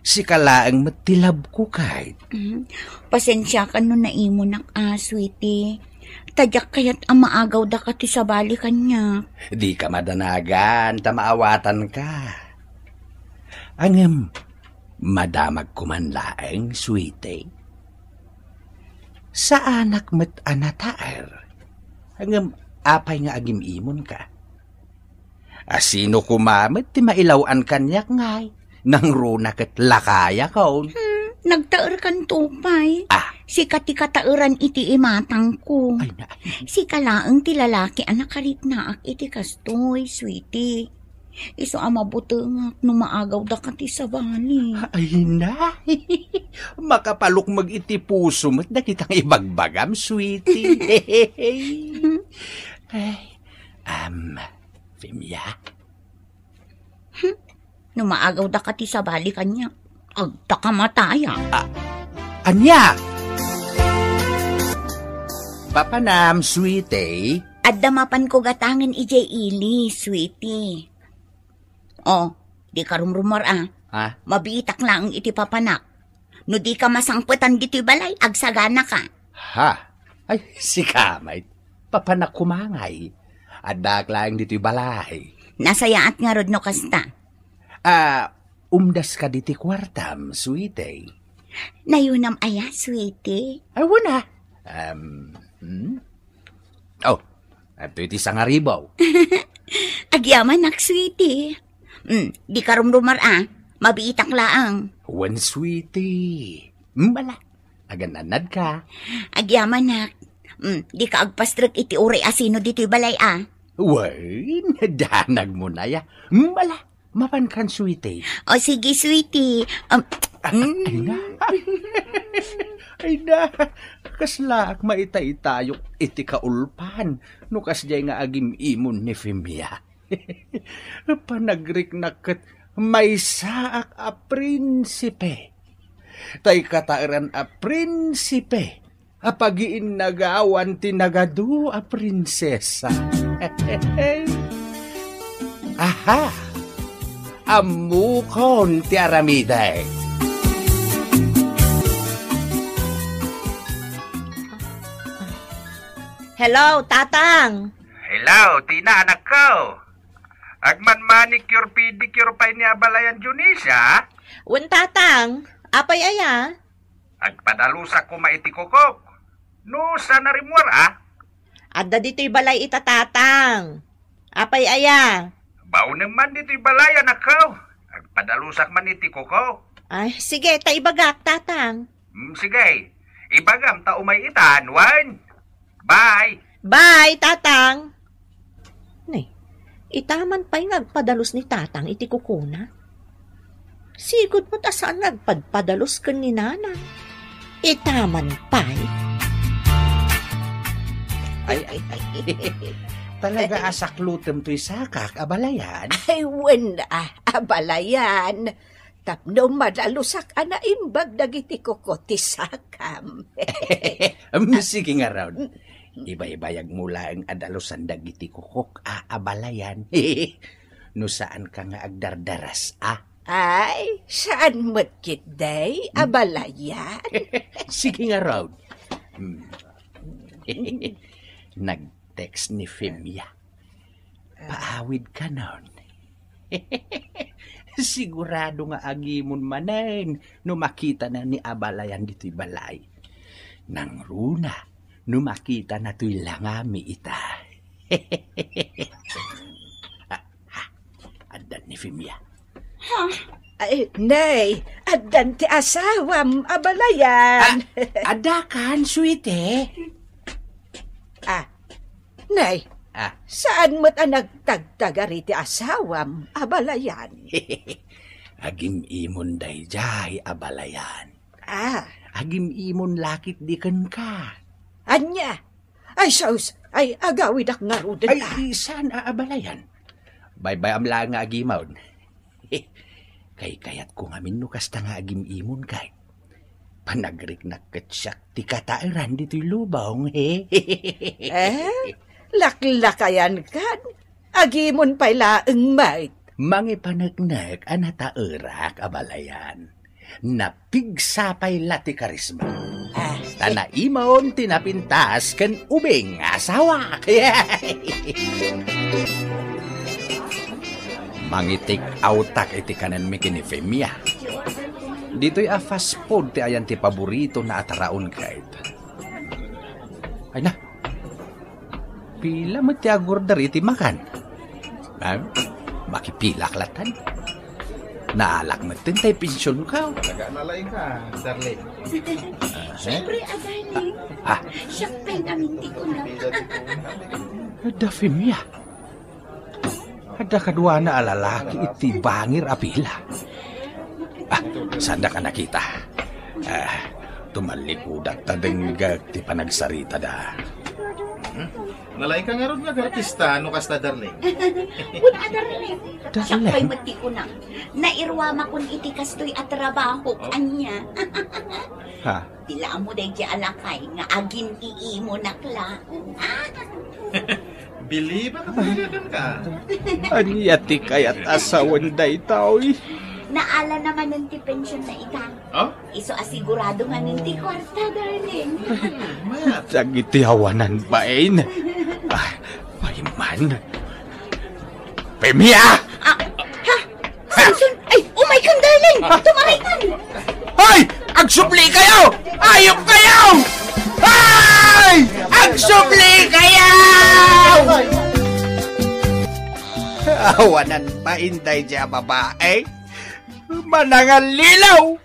Sika laeng met ti labko, kayt. Mm. Pasensiakan no naimonak a, sweetie. Ta diak kayat a maagawdaka ti sabali kaniak. Dika madanagan ta maawatanka. Ngem, madamagko man laeng, sweetie. Saanak met a nataer. Ngem, apay nga agim-imonka? A, sino koma met ti mailaw-an kaniak ngay? Nangruna ket lakayakon. Hmm, nagtaerkanto pay. Ah. Sika ti kataeran iti imatangko. Ay, na. Sika laeng ti lalaki a nakariknaak iti kastoy, sweetie. Isu a mabutengak no maagawdaka ti sabali. Ay, na. Makapalukmeg iti puso met dagitang ibagbagam, sweetie. Ay, am, Femia? Hmm? No maagawdaka ti sabali kaniak, agtaka mataya. Ah, ania? Papanam, sweetie? Adda mapanko gatangen idiay ili, sweetie. Oh, dika rumrumuar a. Ha? Mabiitak laeng iti papanak. No dika masangpetan ditoy balay, agsaganaka. Ha? Ay, sika met. Papanak koma ngay. Addaak laeng ditoy balay. Nasayaat ngarud no kasta. Ah, umdaska ditoy kuartam, sweetie. Nayunam aya, sweetie? Ay, wen a. Um, hmm? Oh, adtoy ti sangaribaw. Agyamanak, sweetie. Hmm, dika rumrumuar a. Mabiitak laeng. Wen, sweetie. Hmm, ala. Agan-annadka. Agyamanak. Hmm, dika agpastrek iti uray a sino ditoy balay a. Wen, danagmo na ya. Hmm, ala. Mapankan, sweetie. O, sige, sweetie. Um, ay, mm. Ay na. Ay na. Kaslaak maitaytayok iti kaulpan no kasdiay nga agim-imon ni Femia. Panagriknak ket maysaak a prinsipe. Tay kataeran a prinsipe a pagiinnagawan ti nagadu a prinsesa. Aha! Ammokon ti aramidek. Hello, Tatang. Hello, Tina, anakko. Agman-manicure, pedicure pay ni abalayan Dionisia? Wen, Tatang. Apay aya? Agpadalusak koma iti kukok. No saan a rimmuar a? Adda ditoy balay ita, Tatang. Apay aya? Baonem man ditoy balay, anakko. Agpadalusak man iti kukok. Ay, sige, ta ibagak, Tatang. Mm, sige. Ibagam ta umay itan, wen. Bye. Bye, Tatang. Ne, itaman pay nga agpadalus ni Tatang iti kukona. Sigud met a saan nga agpadpadalus ken ni Nanang. Itaman pay. Ay, ay, ay. Talaga a saklutem toy sakak, abalayan. Ay, wen, ah, abalayan. Tapno madalusak a naimbag dagiti kuko ti sakam. Em, sige ngarud. Ibaybayagmo laeng a dalusan dagiti kukok a abalayan. No saanka nga agdardaras a. Ay, saan met ketdi, abalayan? Sige ngarud. Hmm. Nag-text ni Femia. Paawid kanon. Sigurado nga agimon manen no makitana ni abalayan ditoy balay. Nangruna no makitana toy langami ita. Ah, ah, addan ni Femia. Ha? Ay, nay, addan ti asawam, abalayan. Ah, adda kan, sweetie? Ah, nay, Ah. Saan met a nagtagtagari ti asawam, abalayan? Agim-imon daydiay, abalayan. Ah. Agim-imon la ketdi kenka. Ania? Ay, sus! Ay, agawidak ngaruden, Ay, ah. Saan a abalayan? Baybay-am laeng nga agimon. Kaykayatko ngamin no kasta nga agim-imon, kay panagriknak ket siak ti kataeran ditoy lubong. Eh? Laklakayan kan? Agimon pay laeng met. Mangipaneknek a nataerak, abalayan. Napigsa pay la ti karisma. Ah. Ta naimon ti napintas ken ubing nga asawak. Mangi-take outak iti kanenmi ken ni Femia. Ditoy a fast food ti ayan ti paboritona a taraon, kayat. Ay na, pila met ti agorder iti makan? Ha? Makipilak latan. Naalak met tay pensionko. Talaga, nalaing ka, darling. Ah, Siyempre, ah, darling. Ah. Siak pay ngamin ti kuna. Adda Femia. Adda kaduana a lalaki iti bangir a pila. Ah, saandak a nakita. Ah, tumallikudak ta dengngeg ti panagsaritada. Hmm? Nalaing ka ngarud nga artista, no kasta, darling? Kuna, darling. Darling? Siak pay met ti kunam. Nairuamakon iti kastoy a trabaho, Oh. Ania. Ha? Ti la ammo daydiay a lakay nga agin-iimonak laeng. Believe ka talaga ka. Ania ti kayat a sawen daytoy? Naala na manen ti pension na ita. Oh? Isu a sigurado manen ti kuarta, darling. Dagiti awanan bain. Ah, paiman. Femia! Ah, ha? Samson! Ay, umay kan, darling! Tumarakan! Ay! Agsubli kayo! Ayop kayo! Ay! Agsubli kayo! Awanan pa inday dya babae. Manangallilaw!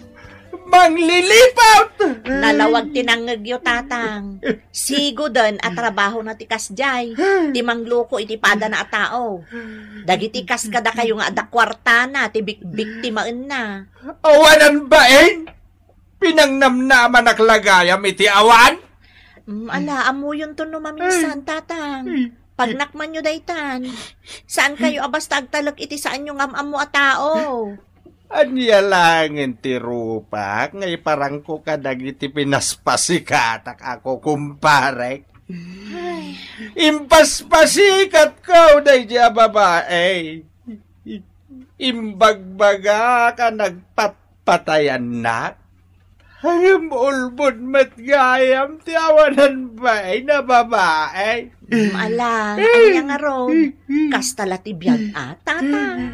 Manglilipot! Nalawag ti nangngegyo, Tatang. Sigoden a trabahona ti kasdiay. Ti mangluko iti padana a tao. Dagiti kas kadakayo nga adda kuartana ti bikbiktimaenna. Awanan bain? Pinangnamnamanak la gayam iti awan? Mm, ala, ammoyonto no maminsan, Tatang. Ay. Pagnakmanyo daytan. Saan kayo a basta agtalek iti saanyo nga am-ammo a tao? Ania laengen ti rupak nga iparangko kadagiti pinaspasikatak a kukumparek? Ay. Impaspasikatko daydi a babae. Imbagbagak a nagpatpatayannak. Ngem ulbod met gayam ti awanan bain a babae. Mm, ala, ania ngarud? Kasta la ti biag a, Tatang.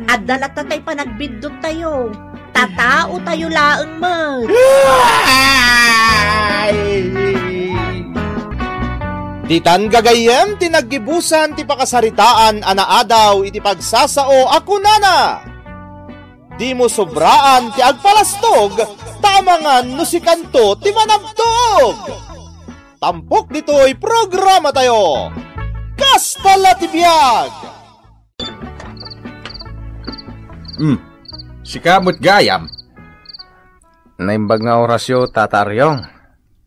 Adda latta tay panagbiddutayo. Tataotayo laeng met. Ay! Ditan gagayyem ti naggibusan ti pakasaritaan a naadaw iti pagsasao a kunana, "Dimo sobraan ti agpalastog, ta amangan no sikanto ti manabtog." Tampok ditoy programatayo. Kasta la ti biag! Hmm. Sika met gayam. Naimbag nga orasyo, Tata Ariong.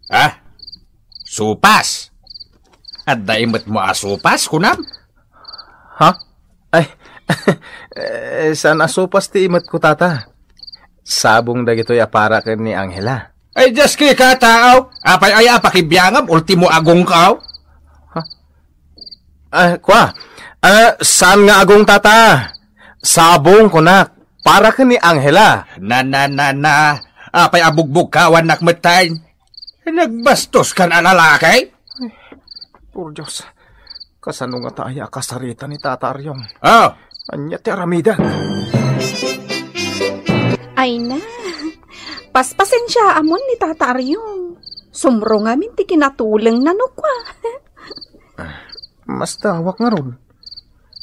Ah? Supas? Adda imetmo a supas, kunam? Ha? Ay, eh, saan a supas ti imetko, Tata? Sabong dagitoy a para ken ni Angela. Ay, Diyos ko, ikataaw! Apay aya a pakibiangam, ultimo agongkaw? Ha? Ah, kwa? Ah, saan nga agong, Tata? Sabong, kunak. Para ken ni Angela. Na, na, na, na. Apay a bugbugkawannak metten? Nagbastos kan a lalaki? Ay, por Dios. Kasano ngata aya a kasarita ni Tata Ariong? Oh. Ania ti aramidek? Ay na. Paspasensiaamon ni Tata Ariong. Sumro ngamin ti kinatulengna no kua. Ah, masdawak ngarud.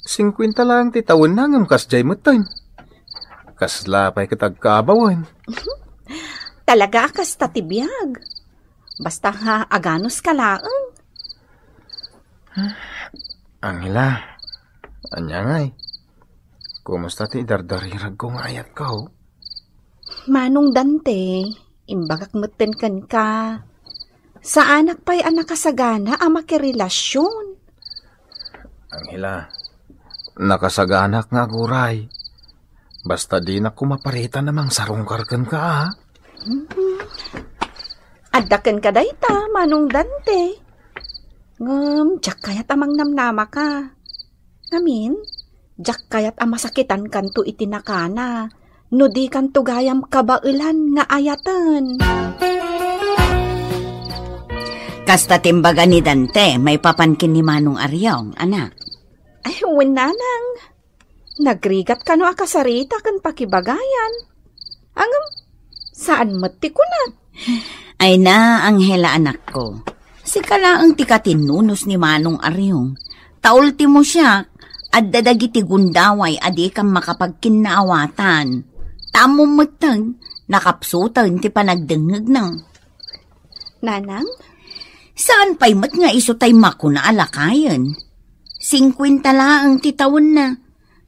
Singkuenta laeng ti tawenna ngem kasdiay metten. Kasla pay ket agkaabawen. Talaga a kasta ti biag. Basta nga aganos ka laeng. Angela, ania ngay? Kumusta ti dardariragko nga ayatko? Manong Dante, imbagak metten kenka. Saanak pay a nakasagana a makirelasion. Angela, nakasaganak nga aguray. Basta dinak koma paritan a mangsarungkar kenka, a. Mhm. Adda kenka dayta, Manong Dante. Ngem, diak kayat a mangnamnamaka. Ngamin, diak kayat a masakitankanto iti nakana, no dikanto gayam kabaelan nga ayaten. Kasta ti imbaga ni Dante, maipapan ken ni Manong Ariong, anak. Ay, wen, nanang. Nagrigat kano a kasarita ken pakibagayan. Ngem, saan met ti kunak? Ay na, Angela, anakko. Sika laeng ti katinnunos ni Manong Ariong. Ta ultimo siak, adda dagiti gundaway a dikam makapagkinnaawatan. Ta ammom metten, nakapsuten ti panagdengngegna. Nanang? Saan pay met nga isu tay makuna a lakayen? Singkuenta laeng ti tawenna.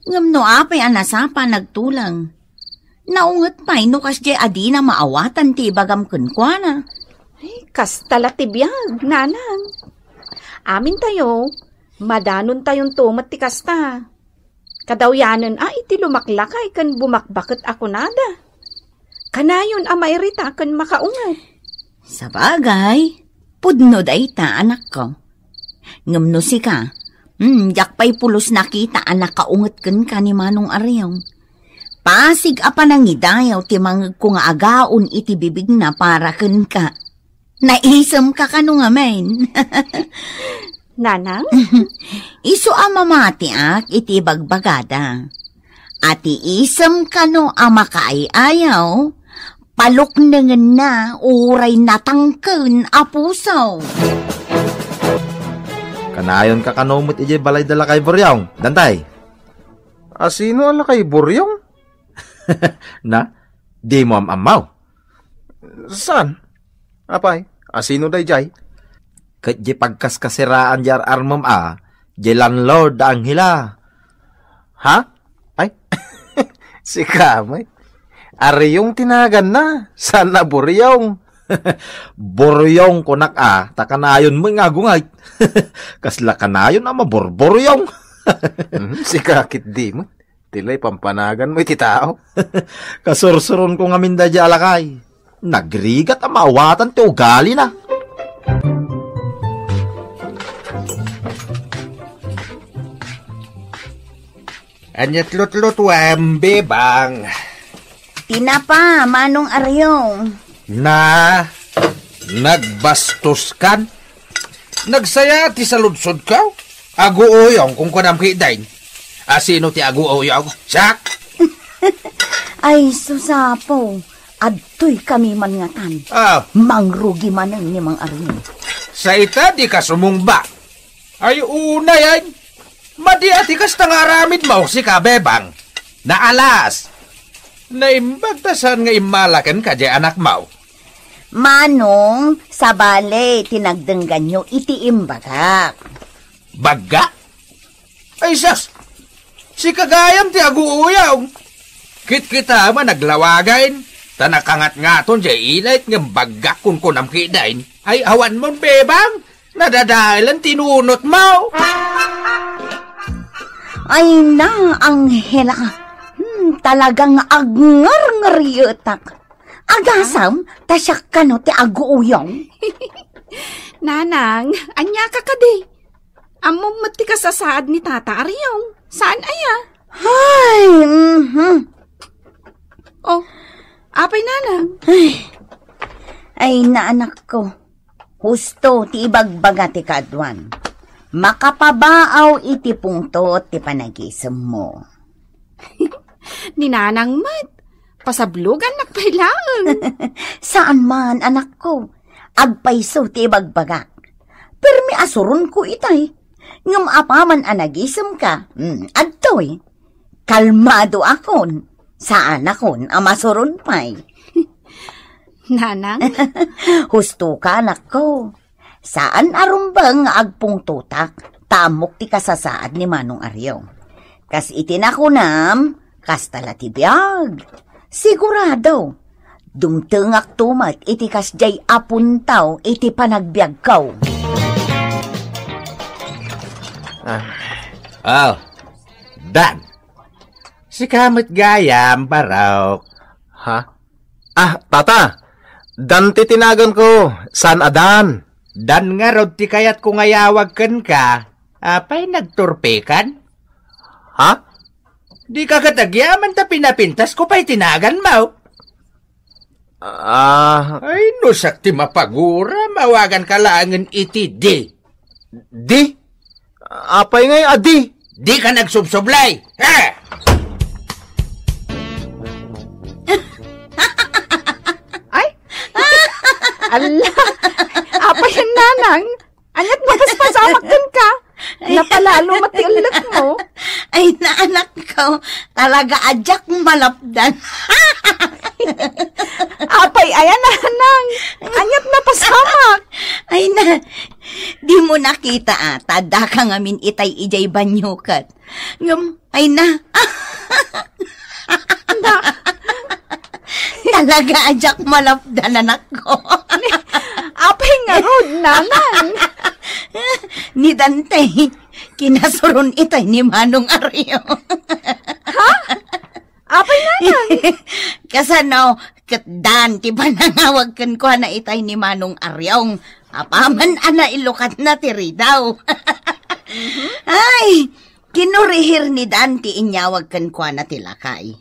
Ngem no apay a nasapa nagtuleng? Naunget pay no kasdiay a dina maawatan ti ibagam kenkuana. Ay, kasta la ti biag, nanang. Amintayo, madanontayon to met ti kasta. Kadawyanen a iti lumaklakay ken bumakbaket a kunada. Kanayon a mairita ken makaunget. Sabagay, pudno dayta, anakko. Ngem no sika, hmm, diak pay pulos nakita a nakaunget kenka ni Manong Ariong. Pasig a panangidayaw ti mangegko nga agaon iti bibigna para kenka. Naisemka kano ngamin? Nanang? Isu a mamatiak iti ibagbagada. A ti isem kano a makaay-ayaw, paluknengenna uray natangken a puso. Kanayon ka kano met idiay balay da Lakay Buryong, Dantay? A sino a Lakay Buryong? Na, di mo am-ammaw? Saan? Apay, a sino daydiay? Ket di pagkaskasiraan di ar-armem a, di landlord da Angela. Ha? Ay, sika met. Ariong ti naganna, saan a Buryong. Buryong kunak a, ta kanayon met nga agungayt. Kasla kanayon a maburburyong. Mhm, sika ketdi met. Ti lay pampanaganmo iti tao. Kasursuronko ngamin daydiay a lakay. Nagrigat a maawatan ti ugalina. Ania ti lutlutuem, Bebang? Tinapa, Manong Ariong. Na, nagbastos kan? Nagsaya ti saludsodko? Aguuyong, kunkunam ketdin. A sino ti aguuyong? Siak? Ay, sus, Apo. Adtoy kami man ngatan. Ah. Mangrugi manen ni Mang Ariong. Sa ita, di ka sumungba. Ay, unay, ay. Madi a ti kasta nga aramidmo, sika, Bebang. Naalas. Naimbag ta saan nga immala kenka diay anakmo. Manong, sabali ti nagdengganyo iti imbagak. Bagga? Ay, sus! Sika gayam ti aguuyong. Kitkita man naglawagen, ta nakangatngaton diay ilet ngem baggak kunkunam ketdin. Ay, awanmon, Bebang, nadadaelan ti nunotmo. Ay na, Angela. Hmm, talagang agngarngarietak. Agasam, ta siak kano ti aguuyong? Nanang, ania ka kadi? Ammom met ti kasasaad ni Tata Ariong. Saan aya? Ay, mhm. Oh, apay, Nanang? Ay, ay, naanakko. Husto ti ibagbaga ti kaaduan. Makapabaaw iti pungtot ti panagisemmo. Ni Nanang met, pasablogannak pay laeng. Saan man, anakko. Agpayso ti ibagbagak. Permi a suronko itay. Ngem apaman a nagisemka, mm, adtoy. Kalmadoakon. Saanakon a masuron pay. Nanang? Husto ka, anakko. Saan a rumbeng nga agpungtotak, ta ammok ti kasasaad ni Manong Ariong. Kas iti nakunam, kasta la ti biag. Sigurado, dumtengakto met iti kasdiay a puntaw iti panagbiagko. Ah. Oh, Dan. Sika met gayam, Barok. Ha? Ah, tata. Dan ti tinaganko, saan a Dan. Dan ngarud ti kayatko nga iyawag kenka. Apay, nagturpekan? Ha? Dika ket agyaman ta pinapintasko pay ti naganmo. Ah. Ay, no siak ti mapagura, mawaganka laengen iti Di. Di? Apay ngay a di? Dika nagsubsublay! Ha? Ay! Ala! Apay, Nanang? Ania't mapaspasamak kenka? Napalalo met ti ellekmo. Ay, naanakko, talaga a diak malapdan. Apay aya, Nanang? Ania't napasamak? Ay na, dimo nakita a, ta addaka ngamin itay idiay banyo ket. Ngem, ay na. Na. Talaga a diak malapdan, anakko. Apay ngarud, Nanang? Ni Dante, kinasuron itay ni Manong Ariong. Ha? Apay, Nanang? Kasano, ket Dan ti panangawag kenkuana itay ni Manong Ariong. Apaman a nailukatna ti ridaw. Mhm. Ay, kinurihir ni Dan ti inyawag kenkuana ti lakay.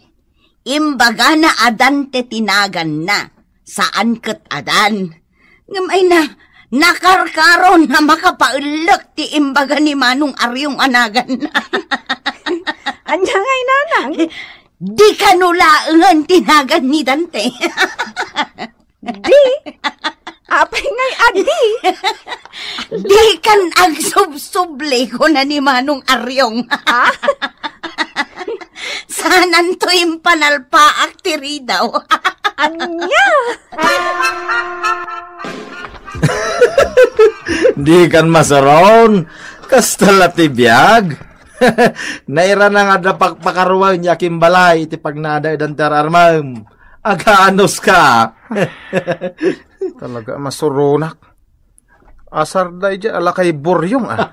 Imbagana a Dante ti naganna, saan ket a Dan. Ngem ay na, nakarkaron a makapaellek ti imbaga ni Manong Ariong a naganna. Ania ngay, Nanang? Di kano laengen ti nagan ni Dante. Di? Apay ngay a di? Di kan agsubsubli, kuna ni Manong Ariong. Ah? Sananto impanalpaak ti ridaw. Ania? Di kan masaron. Kasta la ti biag. Nairana nga adda pakpakaruayen ya kimbalay iti pagnaada idan ti ar-armem. Aganos ka. Talaga, masuronak. Asar daydiay a lakay Buryong, ah.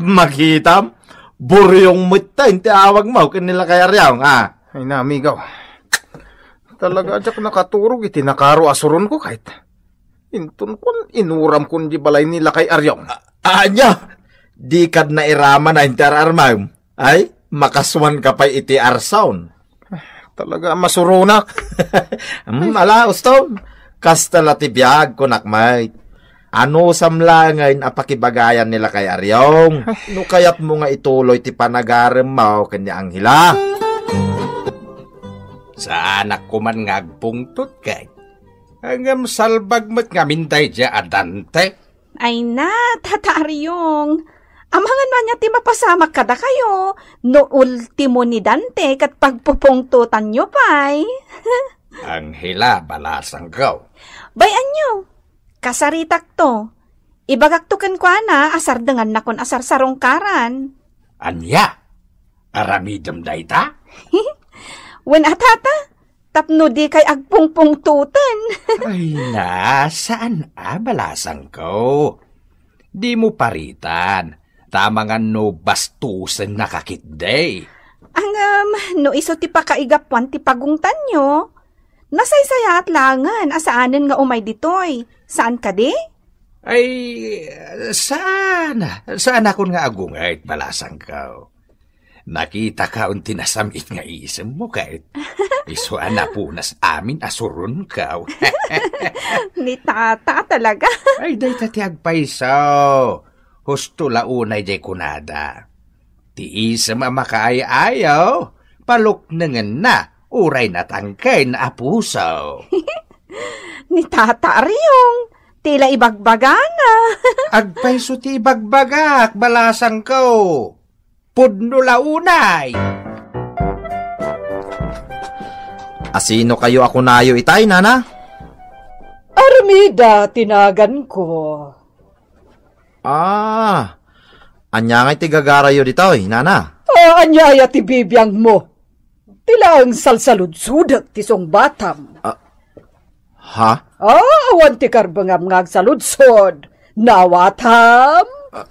Makitam, Buryong met ta inti awag mo ken ni lakay Ariong, ah. Ay na, amigo. Talaga, diak nakaturog iti nakaro a suronko, kayat. Inton kun inuram kun di balay ni lakay Ariong. A-, anya? Di kad nairaman a inti ar-armem. Ay, makasuan ka pay iti arsaon. Talaga, masuronak. Hmm, ala, ustom. Kasta la ti biag, kunak met. Ano samlangen a pakibagayan ni lakay Ariong? No kayat mo nga ituloy ti panagarem mo ken ni Angela. Saanak kuman nga agpungtot ket. Ngem salbag met ngamin daydiay a Dante. Ay na, Tata Ariong. Amangan man nia ti mapasamak kadakayo, no ultimo ni Dante ket pagpupungtotanyo pay. Angela, balasangko. Bay-anyo, kasaritakto. Ibagakto kenkuana a sardengannakon a sarsarungkaran. Ania? Aramidem dayta? Wen a, Tata, tapno dikay agpungpungtoten. Ay na, saan a, balasangko. Dimo paritan, ta amangan no bastosennaka ketdi. Ngem, no isu ti pakaigapuan ti pagungtanyo, nasaysayaat laengen a saanen nga umay ditoy. Saan kadi? Ay, saan? Saanakon nga agunget, balasangko. Nakitaka ti nasamit nga isemmo, ket isu a napunas amin a suronko. Ni tata talaga. Ay, dayta ti agpayso. Husto la unay jay kunada. Ti isem a makaay-ayo, paluknengenna, uray natangken a puso. Ni Tata Ariong, tila ibagbagana. Agpayso ti ibagbagak, balasangko. Pudno la unay. Asino kayo a kunayo itay, nana? Armida ti naganko. Ah, ania ngay ti gagarayo ditoy, nana? Ah, ania aya ti bibiangmo? Ti laeng salsaludsodek ti sungbatam. Ah, ha? Ah, awan ti karbengam nga agsaludsod. Nawatam? Ah,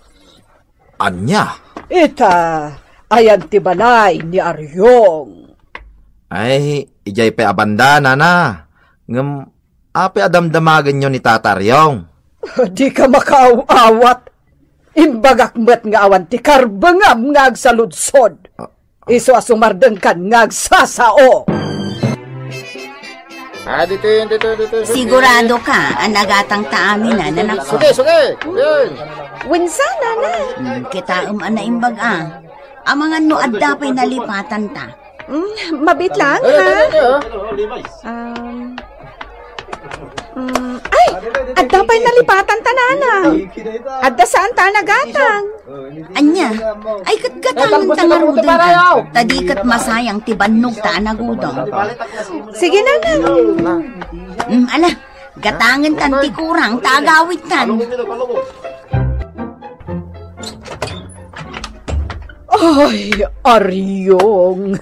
ania? Ita, ayan ti balay ni Aryong. Ay, idiay pay a banda, nana. Ngem, apay a damdamagenyo ni Tata Aryong? Dika makaaw-awat. Imbagak met nga awan ti karbengam nga agsaludsod. Ah. Isu a sumardengkan nga agsasao. Ah, dito yun, dito, dito, dito. Sigurado ka a nagatangta amin, a, nanakko? Sige, sige. Yun. Wensan, nana? Hmm, kitaem a naimbag, a. Amangan no adda pay nalipatanta. Hmm, mabit lang, ha? Dito, dito, dito, oh. Um, Mm, ay, adda pay nalipatanta, nana. Adda saan ta a nagatang. Ania? Ay, ket gatangenta ngaruden. Ta di ket masayang ti bannogta a nagudong. Sige, nana. Mm, ala, gatangentan ti kurang ta agawidtan. Ay, Aryong.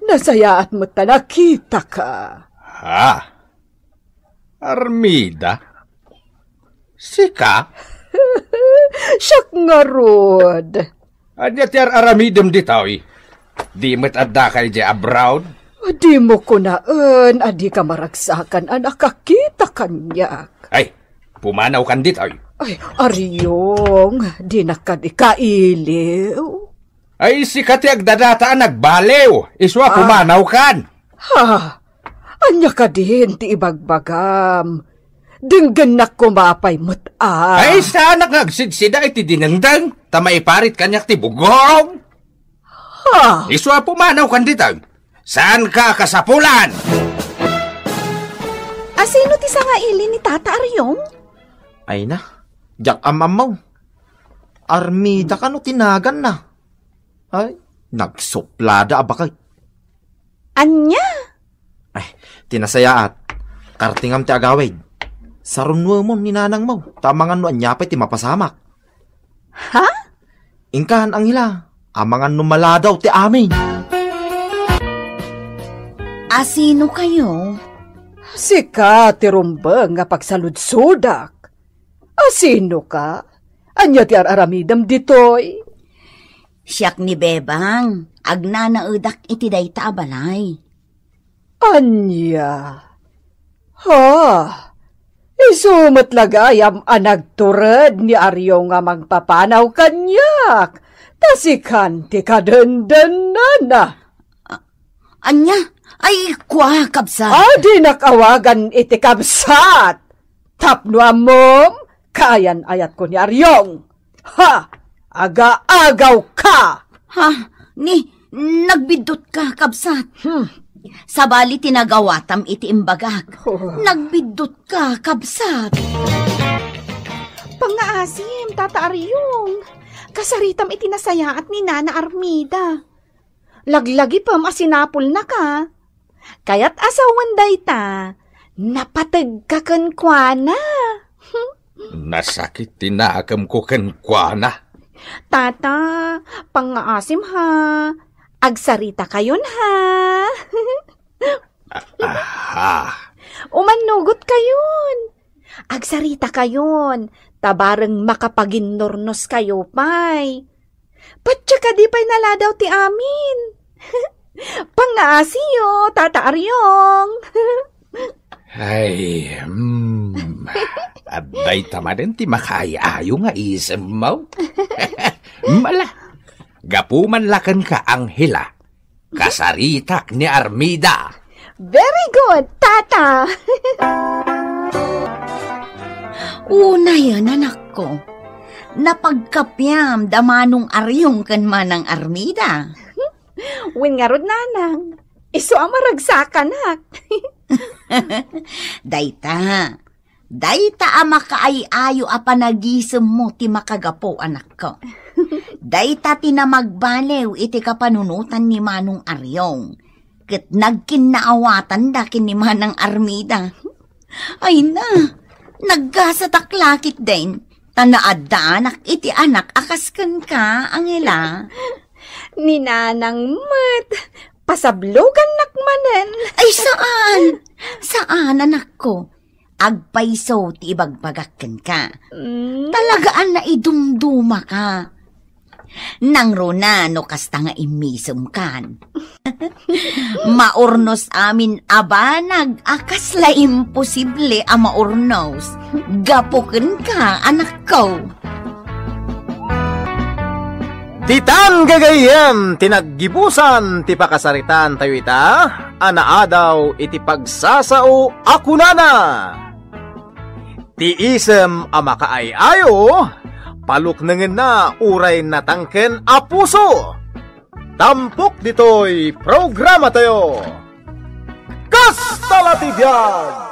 Nasayaat met ta nakitaka. Ha? Armida? Sika? Siak ngarud. Ania ti ar-aramidem ditoy? Di met addaka idiay abroad? Dimo kunaen a dika maragsakan a nakakita kaniak. Ay, pumanawkan ditoy. Ay, Aryong, dinak kadi kailiw. Ay, sika ti agdadata a nagbaliw. Isu a pumanawkan. Ha? Ania kadin ti ibagbagam? Denggennak koma pay met a. Ay, saanak nga agsidsida iti dinengdeng, ta maiparit kaniak ti bugong. Ha? Isu a pumanawkan ditoy. Saanka a kasapulan? Asino ti sangaili ni Tata Aryong? Ay na, diak am-ammo. Armida kano ti naganna? Ay, nagsuplada a baket. Ania? Ay, ti nasayaat, kartingam ti agawid. Sarunuemon ni nanangmo, ta amangan no ania pay ti mapasamak. Ha? Inkan, Angela, amangan no maladaw ti amin. Asino kayo? Sika ti rumbeng nga pagsaludsodak. Asino ka? Ania ti ar-aramidem ditoy? Siak ni Bebang, agnanaedak iti dayta a balay. Ania? Ha? Isu met la gayam a nagtured ni Ario nga mangpapanaw kaniak, ta sikan ti kadendennana. A-, ania? Ay, kua, kabsat. A, dinak awagan iti kabsat. Tapno ammom, kaayan-ayatko ni Aryong. Ha! Agaagaw ka! Ha? Ni, nagbiddut ka, kabsat. Hmm. Sabali ti nagawatam iti imbagak. Oh. Nagbiddut ka, kabsat. Pangngaasim, Tata Aryong. Kasaritam iti nasayaat ni Nana Armida. Laglagipem a sinapulnaka. Kayat a sawen dayta, napategka kenkuana. Nasakit ti nakemko kenkuana. Tata, pangngaasim ha. Agsarita kayon ha. Aha. Umannugot kayon. Agsarita kayon, ta bareng makapaginnurnos kayo pay. Patya kadi pay naladaw ti amin. Pangngaasiyo, Tata Aryong. Ay, mm, adday ta manen ti makaay-ayo nga isemmo. Mala, Gapu man la kenka, Angela. Kasaritak ni Armida. Very good, Tata. Unayen, anakko. Napagkapiam da Manong Ariong ken Manang Armida. Wen ngarud, Nanang. Isu a maragsakanak. Dayta, dayta a makaay-ayo a panagisemmo ti makagapu, anakko. Dayta ti namagbaliw iti kapanunotan ni Manong Ariong, ket nagkinnaawatanda ken ni Manang Armida. Ay na, naggasatak la ketdin, ta naaddaanak iti anak a kas kenka, Angela. Ni Nanang met, pasablogannak manen. Ay, saan! Saan, anakko. Agpayso ti ibagbagak kenka. Mm. Talaga a naidumdumaka. Nangruna no kasta nga immisemkan. Maurnos amin a banag a kasla imposible a maurnos. Gapu kenka, anakko. Ditan gagayyem ti naggibusan ti pakasaritaan tayo ita, a naadaw iti pagsasao a kunana, ti isem a makaay-ayo, paluknengenna uray natangken a puso. Tampok ditoy programa tayo. Kasta la ti biag!